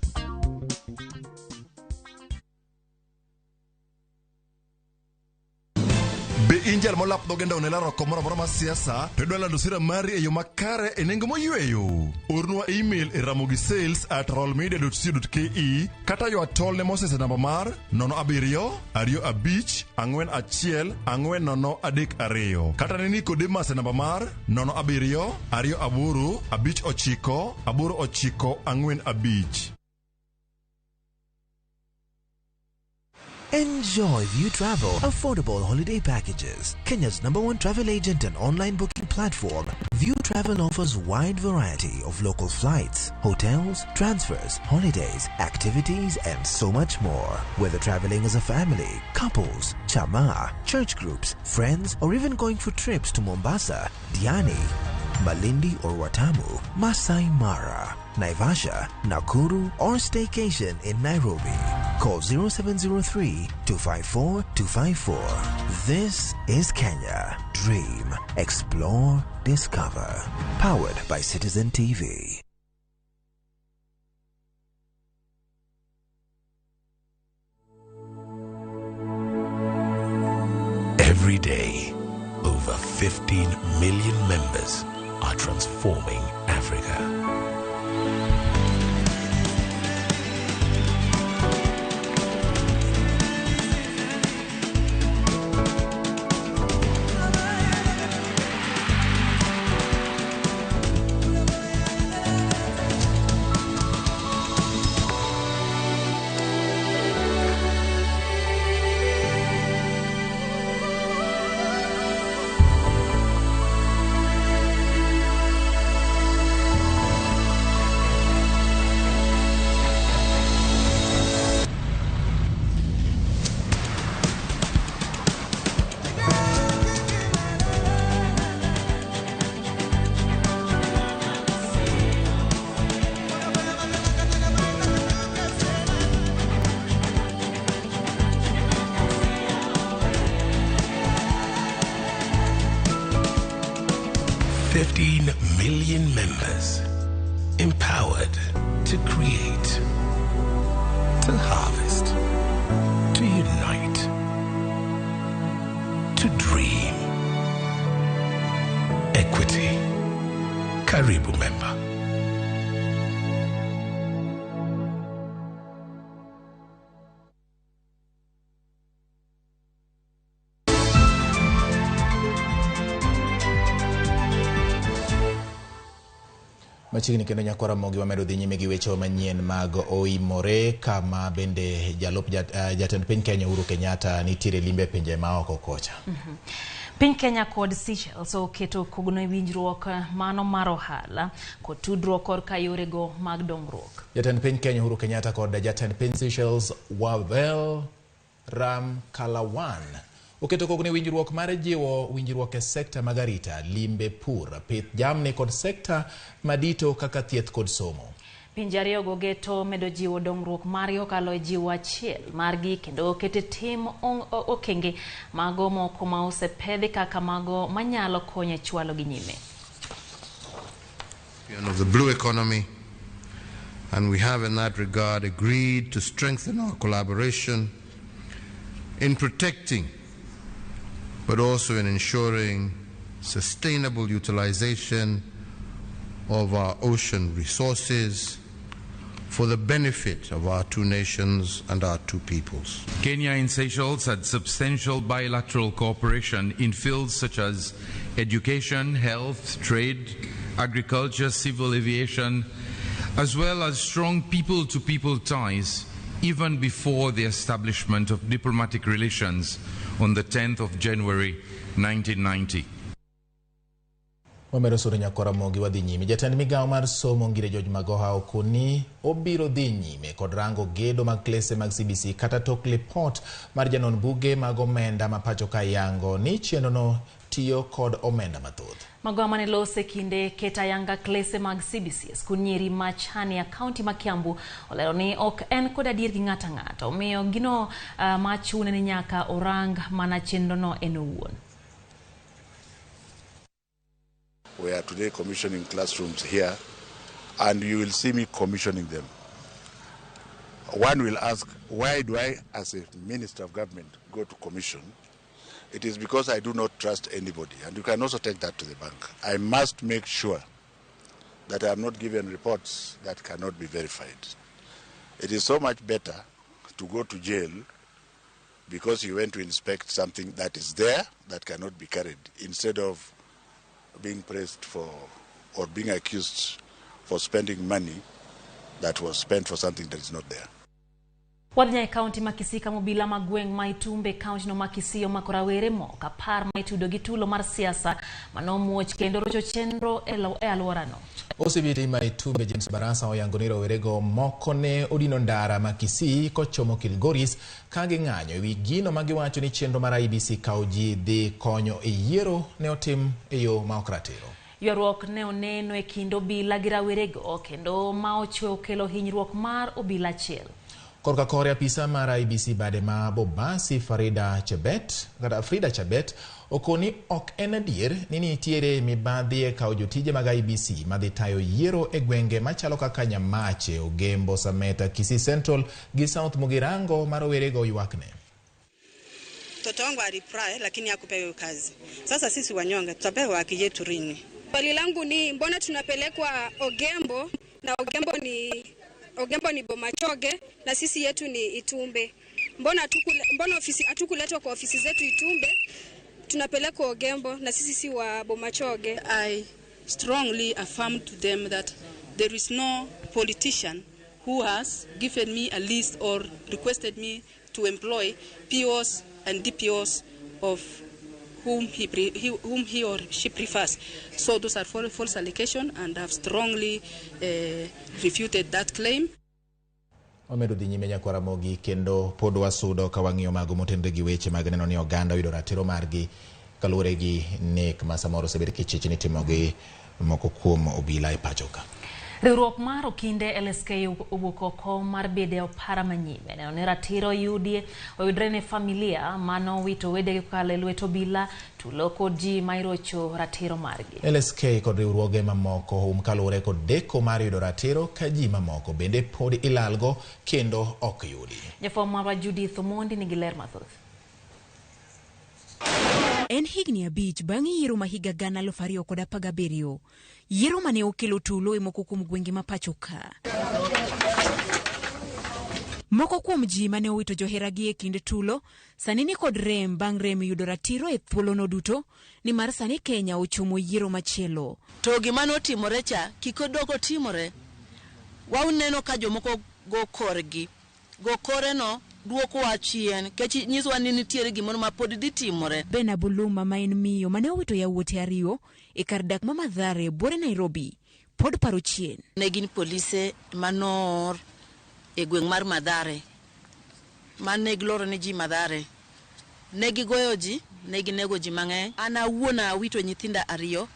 Be in jal molap dhoge ndaw ne laro oko moro amora mar siasa to idwa lando sira mari e yo makare e nengo moyweyo? Ornwa email e ramogisales@royalmedia.co.ke kata ywa tol ne Moses e namba mar 07 25 41 40 32 kata ne Nicodemus e namba mar 07 28 59 89 45. Enjoy View Travel affordable holiday packages. Kenya's #1 travel agent and online booking platform, View Travel offers wide variety of local flights, hotels, transfers, holidays, activities, and so much more. Whether traveling as a family, couples, chama, church groups, friends, or even going for trips to Mombasa, Diani, Malindi or Watamu, Masai Mara, Naivasha, Nakuru, or staycation in Nairobi. Call 0703 254 254. This is Kenya. Dream, explore, discover. Powered by Citizen TV. Every day, over 15 million members are transforming Africa. Million members empowered to create, to harvest, to unite, to dream. Equity. Karibu member. Machiegni kendo nyakwara Ramogi wamedo dhi nyime gi weche manyien mag oimore kama bende jalup jatend piny Kenya Uhuru Kenyatta nitiere limbe pinje maoko kocha. Piny Kenya kod Seychelles oketo kogno e winjruok mano mar ohala kod tudruok korka yorego mag dongruok. Jatend piny Kenya Uhuru Kenyatta kod jatend piny Seychelles Wavel Ramkalawan oketo kogno e winjruok mar jiwo winjruok e sekta mag arita, limbe, pur, pith jamni kod sekta madito kaka thieth kod somo. Pinje ariyogo geto medo jiwo dongruok margi kokalo e jiwo achiel margi kendo kete tim okenge mago moko ma osepedhi kaka mago manyalo konyo e chwalo gi nyime. Of the blue economy, and we have in that regard agreed to strengthen our collaboration in protecting but also in ensuring sustainable utilization of our ocean resources for the benefit of our two nations and our two peoples. Kenya and Seychelles had substantial bilateral cooperation in fields such as education, health, trade, agriculture, civil aviation, as well as strong people-to-people ties even before the establishment of diplomatic relations on the 10th of January 1990. Wamedo soro nyakwara Ramogi wadhi nyime. Jatend migawo mar somo Ngire George Magoha okoni obiro dhi nyime kod rango gedo mag klese mag CBC kata tok lipot mar janon buge mag omenda ma pacho ka yango ni chenrono tiyo kod omenda mathoth. Magoha mane lose kinde keta yanga klese mag CBC skul nyiri machani ya kaunti ma Kiambu olero ni ok en kod adier gi ng'ato ang'ata, omiyo gino machune ni nyaka orang mana chenrono en owuon. We are today commissioning classrooms here, and you will see me commissioning them. One will ask, why do I, as a minister of government, go to commission? It is because I do not trust anybody, and you can also take that to the bank. I must make sure that I am not given reports that cannot be verified. It is so much better to go to jail because you went to inspect something that is there that cannot be carried, instead of being praised for or being accused for spending money that was spent for something that is not there. Wadhi nyaka e kaunti ma Kisii kama obila ma gweng' ma Itumbe kaunti no ma Kisii omako rawere moko 10 ma itudo gi tulo mar siasa manomuoch kendo rocho chenro e alworano. OCPD ma Itumbe James Barasa oyango ni rowerego moko ne odino ndara ma Kisii kochomo Kilgoris ka ging'anyo ewi gino ma giwacho ni chenro mar IEBC kawo ji dhi konyo e yiero ne otim e yo ma ok ratiro. Ywaruok ne oneno e kind obila gi rawerego kendo ma ochwe okelo hinyruok mar obila achiel. Korka kore apisa mar IEBC bade ma Bobasi Frida Chebet okoni ok en adier ni nitiere mibadhi e kawo jotije mag IEBC madhi tayo yiero e gwenge machalo kaka Nyamache, Ogembo, Sameta, Kisii Central gi South Mugirango ma rowerego ywakne. Mtoto wangu alipray lakini hakupewa kazi. Sasa sisi wanyonge tutapewa haki yetu lini? Swali langu ni mbona tunapelekwa Ogembo na Ogembo ni Bomachoge na sisi yetu ni Itumbe. Mbona ofisi hatukuletwa kwa ofisi zetu Itumbe, tunapelekwa Ogembo na sisi si wa Bomachoge. I strongly affirm to them that there is no politician who has given me a list or requested me to employ POs and DPOs of whom he or she prefers. So those are false allegations, and I've strongly refuted that claim. Wamedo dhi nyime nyaka Ramogi kendo pod wasudo ka wang'iyo mago motenore gi weche mag neno ni oganda oyudo ratiro margi kaluwore gi nek ma samoro osebet kichich ni timo gi moko kuom obila e pacho ka. Riwruok mar okinde LSK owuok oko mar bedo e opara manyime neno ni ratiro oyudre ne familia manowito wedegi kokalo e lwet obila tulo kod ji ma irocho ratiro margi. LSK kod riwruoge mamoko kaluwore kod deko mar yudo ratiro ka ji mamoko bende pod ilalgo kendo ok yudi. Jafwambo marwa Judith Omondi nigi ler mathoth. En higni 5 bang' yiero ma higa 2017, yiero mane okelo tulo e moko kuom gwenge ma pacho ka. Moko kuom ji mane owito joheragi e kind tulo sani ni kod rem bang' rem yudo ratiro e thuolono duto, nimar sani Kenya ochomo yiero machielo. To gima notimore cha kik odog otimore. Wauneno ka jomoko go korgi, go koreno duokowa chien kech nyiswa ni nitiere gimoro ma pod dhi timore. Ben Abuluma ma en miyo mane owito yawuote 2 e kar dak ma Mathare buore Nairobi pod paro chien. Ne gin polise manoor e gweng' mar Mathare mane giloro ne ji Mathare. Ne gigoyo ji, ne ginego ji mang'eny. An awuon awito nyithinda 2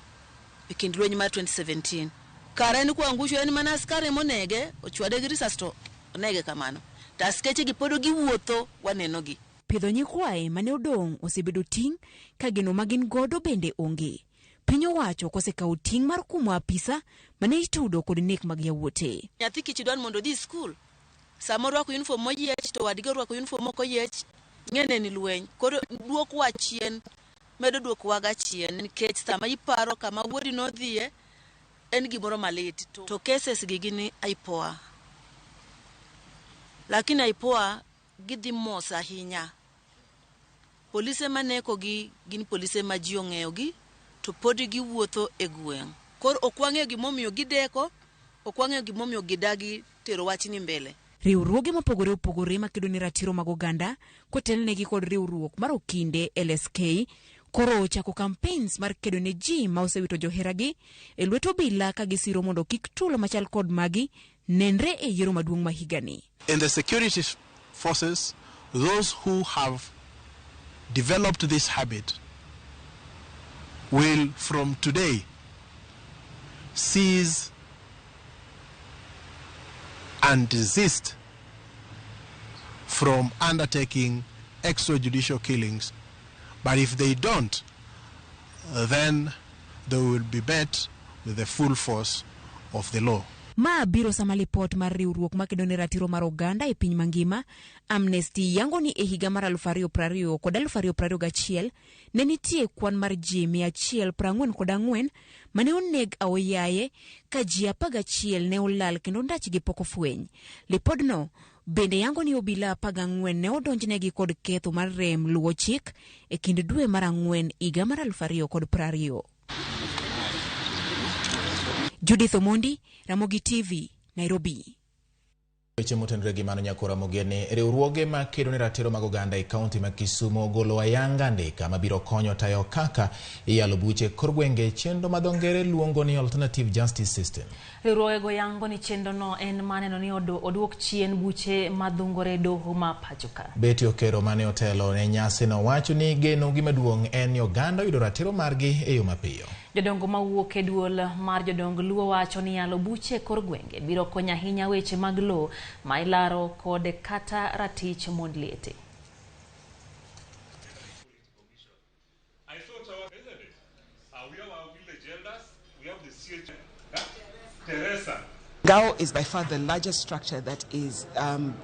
e kind lweny mar 2017. Kare en kuangusho en mana askari monege, ochwade gi risas to onege kamano. To askeche gi pod giwuotho wanenogi. Pidho nyikwaye mane odong' osebedo ting' ka geno ma gin godo bende onge. Piny owacho kosekawo ting' mar kumo apisa mane itudo kod nek mag yawuote. Nyathi kich dwar mondo odhi skul, sama orwako uniform moyiech to wadgi orwako uniform mok oyiech, ng'ene ni lweny. Koro duokowa chien, medo duokowaga chien nikech sama iparo kama wuodi nodhiye en gimoro malit. To cases gi gin IPOA. Lakini IPOA gidhi mos ahinya. Polise maneko gi gin polise ma ji ong'eyogi to pod giwuotho e gweng'. Koro ok wang'eyo gimomiyo gideko, ok wang'eyo gimomiyo gidagi tero wachni mbele. Riwruoge mopogore opogore makedo ne ratiro mag oganda kotelnegi kod riwruok mar okinde LSK koro ochako campaigns mar kedo ne ji ma osewito joheragi e lwet obila ka gisiro mondo kik tulo machal kod magi nenre e yiero maduong' ma higani. In the security forces, those who have developed this habit will from today cease and desist from undertaking extrajudicial killings. But if they don't, then they will be met with the full force of the law. Ma biro sama lipot mar riwruok makedo ne ratiro mar oganda e piny mangima Amnesty yango ni e higa mar 2020 kod 2021 ne nitie kwan mar ji 144 mane oneg aoyaye ka ji 11 ne olal kendo ndachgi pok ofweny. Lipodno bende yango ni obila 14 ne odonjnegi kod ketho mar rem luwo chik e kind dwe mar 4 higa mar 2020. Judith Omondi, Ramogi TV, Nairobi. Weche motenore gi mano nyakora mogeni, riwruoge makedo ne ratiro mag oganda e kaunti ma Kisumu ogolo ayanga andika mabiro konyo tayo kaka iyalo buche kor gwenge chenro ma dho ngere luongo ni Alternative Justice System. Riwruogego yango ni chenrono en maneno ni oduok chien buche madhungore doho ma pacho ka. Betty Okero mane otelo ne nyasino wacho ni geno gimaduong' en ni oganda oyudo ratiro margi e yo mapiyo. Jodongo mawuok e duol mar jodong Luo wacho ni yalo buche kor gwenge biro konyo ahinya weche mag lowo ma ilaro kod kata ratich mond liete. GAO is by far the largest structure that is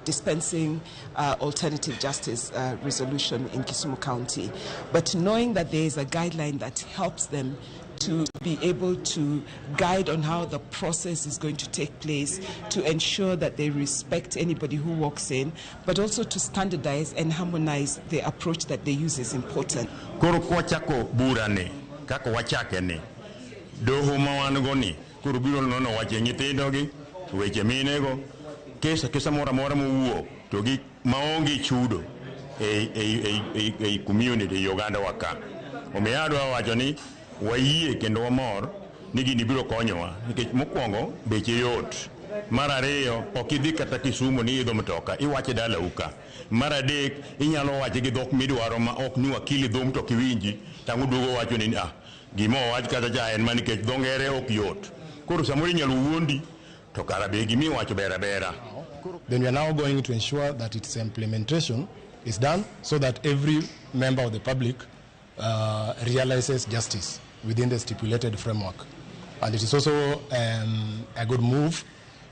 dispensing alternative justice resolution in Kisumu County. But knowing that there is a guideline that helps them to be able to guide on how the process is going to take place, to ensure that they respect anybody who walks in, but also to standardize and harmonize the approach that they use is important. Koro kwachako burani, kaka wachake ni, doho ma wan go ni, koro biro nono wache nyithindogi, weche minego, kesa moro amora mowuok to gi maonge chudo e community e oganda wa ka. Omiyo adwa wacho ni wayie kendo wamor ni gini biro konyowa nikech mokwongo beche yot. Mar ariyo ok idhi kata Kisumu ni idho mtoka, iwache dalau ka. Mar adek inyalo wache gi dhok midwaro ma ok ni wakili dhum to kiwinji tang' oduogo wacho ni ah gima owach kata cha en mana nikech dho ngere ok yot. Koro samoro inyalo wuondi to kara be gimiwacho ber abera. Then we are now going to ensure that its implementation is done so that every member of the public realizes justice within the stipulated framework. And it is also a good move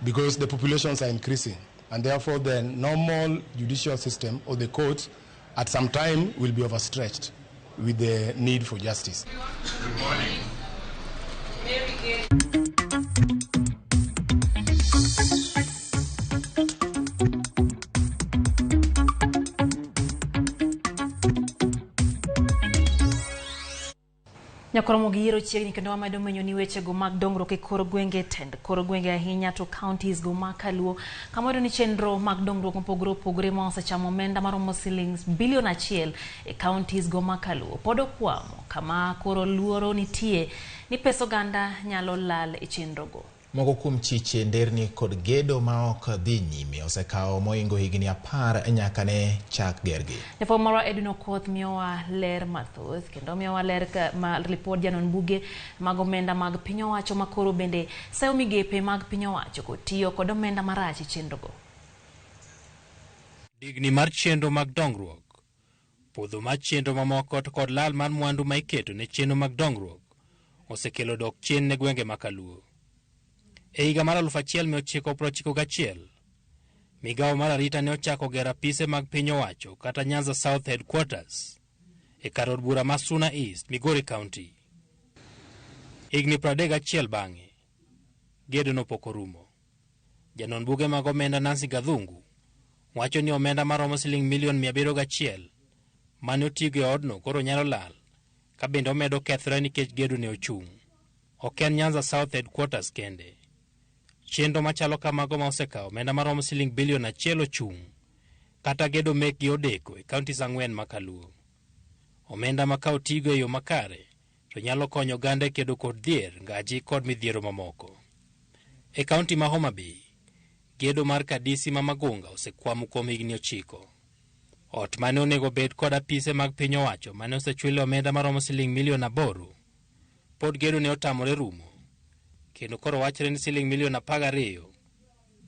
because the populations are increasing, and therefore the normal judicial system or the courts at some time will be overstretched with the need for justice. Good morning. Nyakoromo gi yiero chiegni kendo wamedo menyo ni wechego mag dongruok e kor gwenge tend kor gwenge ahinya to counties go ma kaluo kama wayudo ni chenro mag dongruok mopogore opogore ma osechamo omenda maromo silings bilion 1 e counties go ma kaluo pod okwamo kama koro luoro nitie ni pes oganda nyalo lal e chenrogo. Moko kuom chiche nderni kod gedo ma ok dhi nyime osekawo moingo higni 10 nyaka ne chak gergi. Jafwambo marwa Edwin Okoth miyowa ler mathoth kendo miyowa ler ma ripod janon buge mag omenda mag piny owacho ma koro bende sayo migepe mag piny owacho kotiyo kod omenda marach e chenrogo. Digni mar chenro mag dongruok, podho mar chenro mamoko to kod lal mar mwandu ma iketo ne chenro mag dongruok osekelo dok chien ne gwenge ma kaluo. E higa mar 1991, migawo mar arita ne ochako gero apise mag piny owacho kata Nyanza South Headquarters e kar od bura ma Suna East, Migori County. Higni 31 bang'e, gedo no pok orumo. Janon buge mag omenda Nancy Gathungu wacho ni omenda maromo siling milion 701 mane otigo e odno koro nyalo lal ka bende omedo kethore nikech gedo ne ochung'. Ok en Nyanza South Headquarters kende. Chenro machalo kamago ma osekawo omenda maromo siling bilion 1 ochung' kata gedo mekgi odeko e counties 4 ma kaluo. Omenda ma ka otigo e yo makare to nyalo konyo oganda e kedo kod dhier, ngaji kod midhiero mamoko. E kaunti ma Homa Bay, gedo mar Kadisi ma Magunga osekwamo kuom higni 9. Ot mane onego bed kod apise mag piny owacho mane osechule omenda maromo siling milion 8 pod gedo ne otamore rumo. Kendo koro wachre ni siling milion 12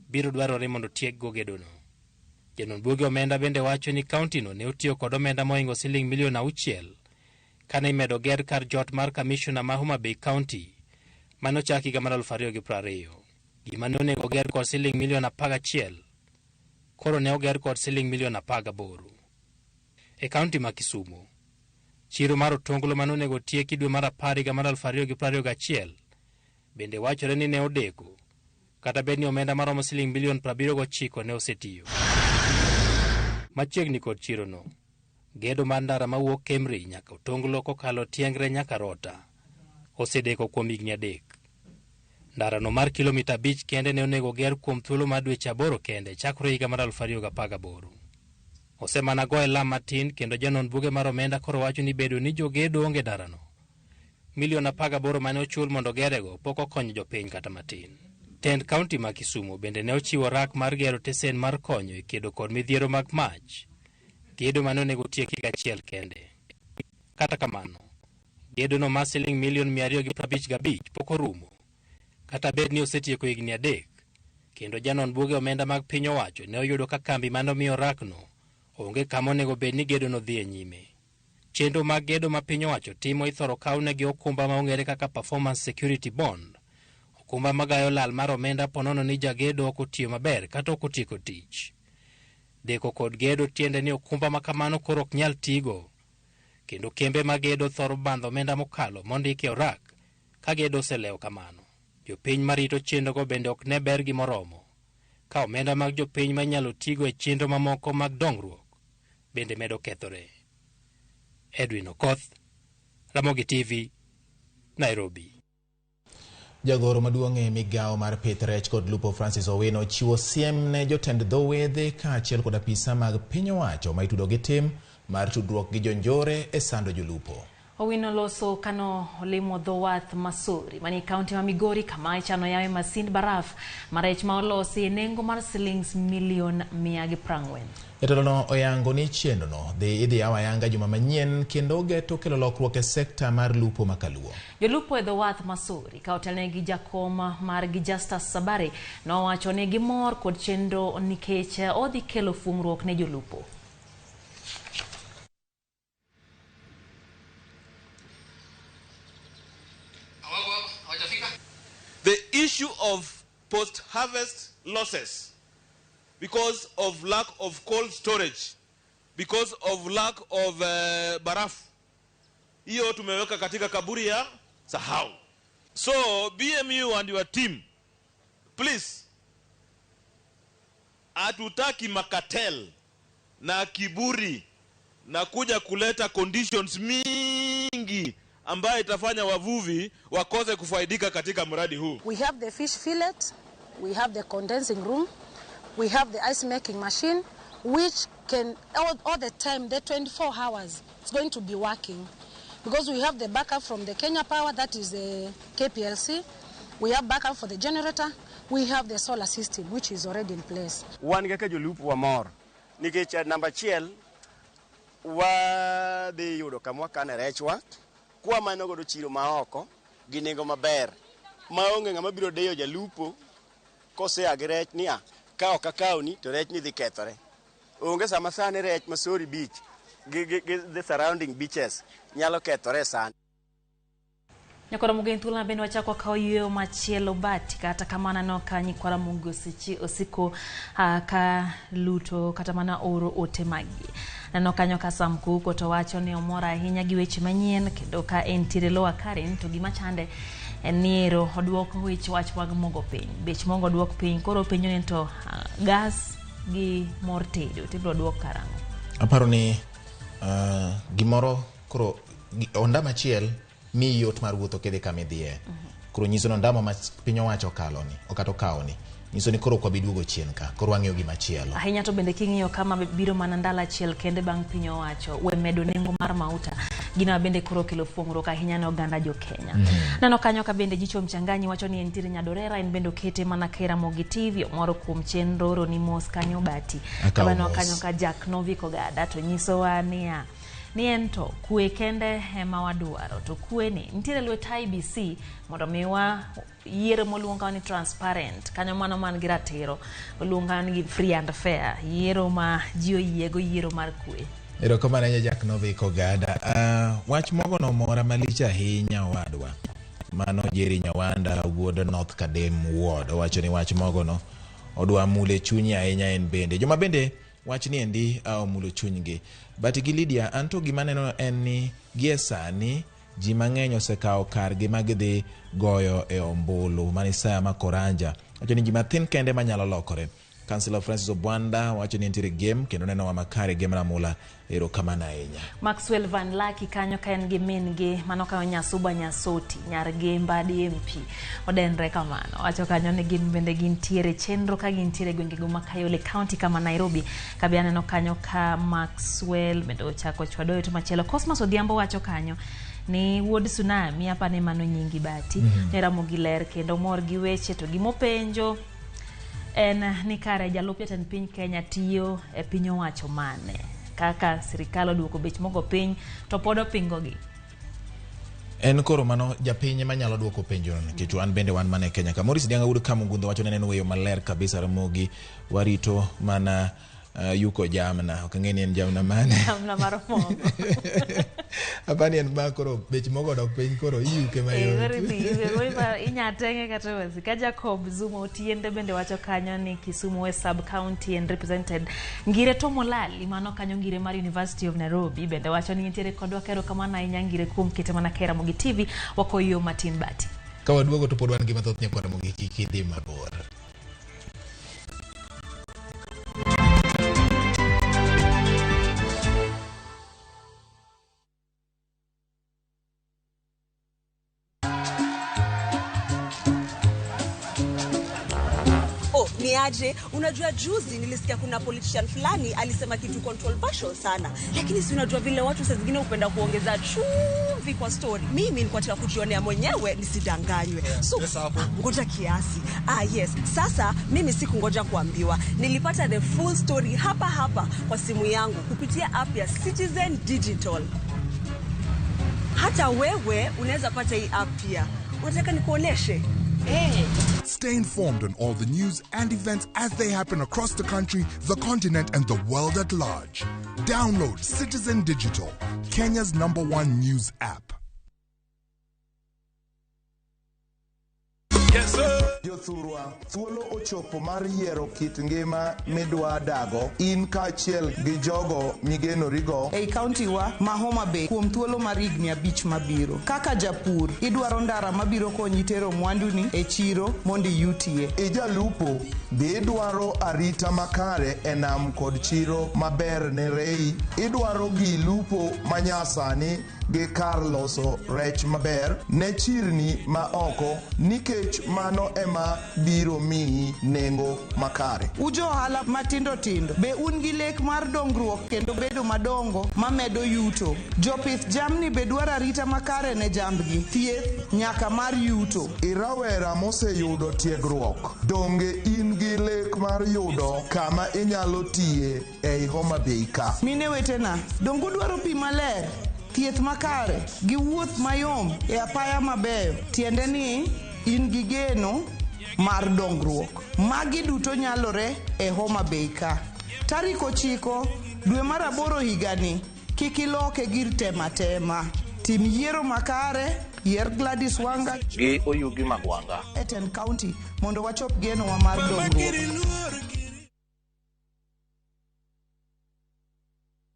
biro dwarore mondo tiekgo gedono. Janon buge omenda bende wacho ni kauntino ne otiyo kod omenda mohingo siling milion 6 kane imedo ger kar jot mar kamishona ma Homa Bay County mane ochak higa mar 2020. Gima ne onego ger kod siling milion 11 koro ne oger kod siling milion 18. E kaunti ma Kisumu, chiro mar Otonglo mane onego tieki dwe mar 10 higa mar 2021 bende wachore ni ne odeko kata bed ni omenda maromo siling milion 79 ne osetiyo. Machiegni kod chirono, gedo mar ndara mawuok Kemri nyaka Otonglo kokalo Tiengre nyaka Rota osedeko kuom higni 3. Ndarano mar kilomita 5 kende ne onego ger kuom thuolo mar dweche 8 kende chakre higa mar 2018. Osemana goye lam matin kendo janon buge mar omenda koro wacho ni bedo ni jogedo onge ndarano. Milion 18 mane ochul mondo gerego pok okonyo jopiny kata matin. Tend kaunti ma Kisumu bende ne ochiwo rak mar gero tesen mar konyo e kedo kod midhiero mag mach. Gedo mane onego tiek higa achiel kende. Kata kamano, gedono mar siling milion 255 pok orumo. Kata bed ni osetieko higni 3, kendo janon buge omenda mag piny owacho ne oyudo ka kambi mane omiyo rakno onge kama onego bed ni gedono dhi e nyime. Chenro mag gedo ma piny owacho timo ithoro kawnegi okumba ma ong'ere kaka Performance Security Bond, okumba magayo lal mar omenda ponono ni jagedo ok otiyo maber kata ok otieko tich. Deko kod gedo tiende ni okumba ma kamano koro ok nyal tigo, kendo kembe mag gedo thoro bandho omenda mokalo mondiki e orak ka gedo oselewo kamano. Jopiny marito chenrogo bende ok ne bergi moromo, ka omenda mag jopiny ma inyalo tigo e chenro mamoko mag dongruok bende medo kethore. Edwin Okoth, Ramogi TV, Nairobi. Jagoro maduong' e migawo mar pith rech kod lupo Francis Owino chiwo siem ne jotend dho wedhe kaachiel kod apisa mag piny owacho ma itudo gi tim mar tudruok gi jonjore e sando jolupo. Owino loso kano olimo dho wath Masori manie kaunti ma Migori kama ichano yawe masind baraf ma rech ma olosi e nengo mar silings milion 140. Jatelono oyango ni chenrono idhi yaw ayanga juma manyien kendo ogeto kelo lokruok e sekta mar lupo ma kaluo. Jolupo e dho wath Masori ka otelnegi jakom margi Justus Sabare nowacho ni gimor kod chenro nikech odhi kelo fuong'ruok ne jolupo. The issue of post-harvest losses because of lack of cold storage, because of lack of barafu, hiyo tumeweka katika kaburi ya sahau. So BMU and your team, please, hatutaki makatel na kiburi na kuja kuleta conditions mingi ambayo itafanya wavuvi wakose kufaidika katika mradi huu. We have the fish fillet, we have the condensing room, we have the ice making machine, which can all the time, the 24 hours, it's going to be working. Because we have the backup from the Kenya Power, that is the KPLC. We have backup for the generator. We have the solar system, which is already in place. Wan kaka jolupo wamor, nikech namba achiel, wadhi yudo kama wakane rechwa, kwa mano godo chiro maoko gi nengo maber maonge ng'ama biro deyo jalupo kosea gi rech niya ka ok akawni to rech ni dhi kethore. Onge sama sani rech Masori Beach gi the surrounding beaches nyalo kethore sani. Nyakora Mugen thuolo bende wachako wakawo yueyo machielo bati kata kamano no ka nyikwara Mungu osiko ka luto kata mana oro ote magi. Neno kanyo ka Sam Kuko to wacho ni omor ahinya gi weche manyien kendo ka entiere Lower Karen to gima chande en ni ero oduoko wech wach mag mogo piny. Bech mogo oduok piny koro penjo ni to gas gi mor tedo tibiro duok karang'o? Aparo ni gimoro koro ondamo achiel mi yot mar wuotho kidhi kama idhiye. Koro nyiso ni ondamo ma piny owacho okalo ni, okata okawo ni, nyiso ni koro ok wabi duogo chien ka, koro wang'iyo gima chielo. Ahinya to bende king'iyo kama biro mana ndalo achiel kende bang' piny owacho we medo nengo mar mauta, gino bende koro kelo fuong'ruok ahinya ne oganda jo Kenya. Neno kanyo ka bende Jicho Mchanganyi wacho ni entiere Nyadorera, en bende okete mana ka Ramogi TV, omoro kuom chenro Roni Mos kanyo bati. Kamano kanyo ka Jack Novik Ogada to nyisowa niya ni en to kwe kende ema wadwaro to kwe ni nitiere lwet IBC mondo miwa yiero moluongo ni transparent kanyo mano man gi ratiro oluongo ni free and fair yiero ma ji oyiego yiero mar kwe. Erokamano ahinya Jack Novik Ogada. Wach mogo no mora malich ahinya owadwa. Mano Jerry Nyawanda wuod North Kadem Ward owacho ni wach mogo no odwa mule chunye ahinya en bende. Joma bende wach ni endi omulo chunygi. But gi Lydia, anto gima aneno en ni gie sani ji mang'eny osekawo kargi ma gidhi goyo e ombulu. Mani Isaya Makoranja wacho ni ji mathin kende manyalo lokore. Councillor Francis Obwanda wacho ni entiere Gem kendo nenowa makare Gem Ramula, erokamano ahinya. Maxwell Van Laki kanyo ka en gi min gi mano kanyo Nyasuba Nyasoti nyar Gemba DMP odenre kamano wacho kanyo ni gin bende gintiere chenro ka gintiere gwengego ma Kayole County kama Nairobi kabe aneno kanyo ka Maxwell bende ochako chwado to machielo Cosmas Odhiambo wacho kanyo ni wuod tsunami apani mano nyingi Bati. Ne Ramogi ler kendo mor gi weche to gimopenjo en ni kare jalup jatend piny Kenya tiyo e piny owacho mane kaka sirikal oduoko bech mogo piny to pod opingogi. En koro mano japiny manyalo duoko penjono nikech wan bende wan mana e Kenya ka. Maurice Dianga wuod Kamugundho wacho ni en weyo maler kabisa Ramogi warito mana yuko jamna ok ang'e ni en jamna mane. Jamna mar mogo. Apani en ma koro bech mogo odok piny koro iyuke mayot. Inya teng'e kata wasi. Ka Jacob Zuma Otiende bende wacho kanyo ni Kisumu West Sub County and represented Ngire Tomolali mano kanyo Ngire mar University of Nairobi bende wacho ni nitiere kodwa kero kamano ahinya Ngire kuom kete mana ka Ramogi TV wakoyo matin Bati. Ka waduogo to pod wan gi mathoth nyakwa Ramogi kik idhi mabor. Oh, ni aje? Unajua juzi nilisikia kuna politician fulani alisema kitu controversial sana. Lakini si unajua vile watu saa zingine hupenda kuongeza chumvi kwa story. Mimi nilikuwa nataka kujionea mwenyewe nisidanganywe. So, ngoja kiasi. Yes. Sasa mimi sikungoja kuambiwa. Nilipata the full story hapa hapa kwa simu yangu kupitia app ya Citizen Digital. Hata wewe unaweza pata hii app pia. Unataka nikuoneshe? Hey. Stay informed on all the news and events as they happen across the country, the continent, and the world at large. Download Citizen Digital, Kenya's #1 news app. Yes, sir. Jothurwa, thuolo ochopo mar yiero kit ngima midwa dago in kaachiel gi jogo migenorigo ei kaunti wa ma Homa Bay kuom thuolo mar higni 5 mabiro. Kaka japur, idwaro ndara mabiro konyi tero mwanduni e chiro mondo iyutie. Ijalupo, be idwaro arita makare e nam kod chiro maber ne rei. Idwaro gi lupo manyasani gi kar loso rech maber ne chirni ma oko nikech mano ema biro miyi nengo makare. Ujo ohala matindo tindo, be un gi lek mar dongruok kendo bedo madongo mamedo yuto. Jopith jamni be dwaro arita makare ne jambgi, thieth nyaka mar yuto. Irawera moseyudo tiegruok, donge in gi lek mar yudo kama inyalo tiye ei Homa Bay ka. Mine wetena, donge udwaro pi maler, thieth makare gi wuoth mayom e apaya mabeyo, tiende ni in gi geno mar dongruok. Magi duto nyalore e Homa Bay ka. Tarik 9 dwe mar 8 higani, kik iloke gir tema tema. Tim yiero makare, yier Gladys Wanga gi Oyugi Magwanga e Ten County mondo wachop genowa mar dongruok.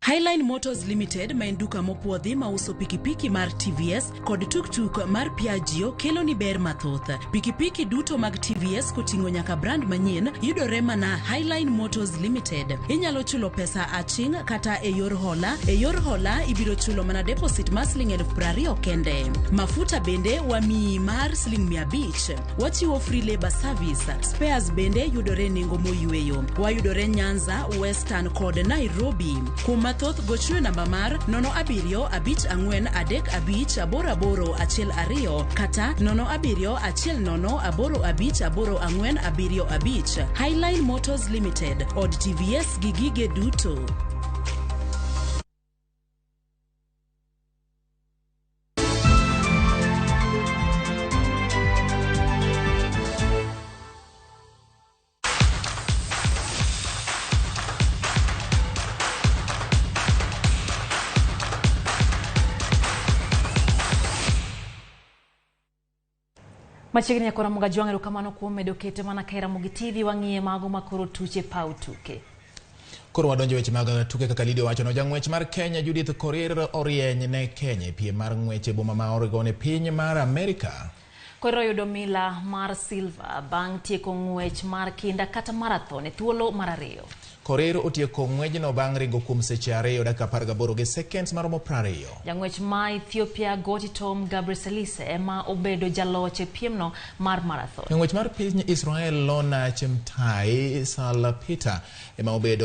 Highline Motors Limited ma en duka mopuodhi mauso pikipiki mar TVS kod tuktuk mar Piaggio kelo ni ber mathoth. Pikipiki duto mag TVS koting'o nyaka brand manyien yudore mana Highline Motors Limited. Inyalo chulo pesa aching' kata e yor hola. E yor hola ibiro chulo mana deposit mar siling 20,000 kende. Mafuta bende wamiyi mar siling 500. Wachiwo free labor service. Spares bende yudore nengo moyweyo. Wayudore Nyanza, Western kod Nairobi. Kuom mathoth gochne namba mar 07 54 35 88 12 kata 07 10 85 84 75. Highline Motors Limited, od TVS gi gige duto. Machiegni nyakora Ramogi Ajwang', erokamano kuom medo kete mana ka Ramogi TV wang'iye mago makoro tuche paw tuke. Koro wadonjo weche mag tuke kaka Lydia wacho no, jang'wech mar Kenya Judith Korir orieny ne Kenya e piem mar ng'wech e boma ma Oregon e piny mar Amerika. Korir oyudo mila mar silver bang' tieko ng'wech mar kinda kata marathon e thuolo mar ariyo. Korir otieko ng'wejno bang' ringo kuom seche 2 dakika 18 gi seconds maromo 20. Jang'wech ma Ethiopia Gotytom Gebresellassi ema obedo jaloch e piemno mar marathon. Jang'wech mar piny Israel Lorna Chemtai Salpeter ema obedo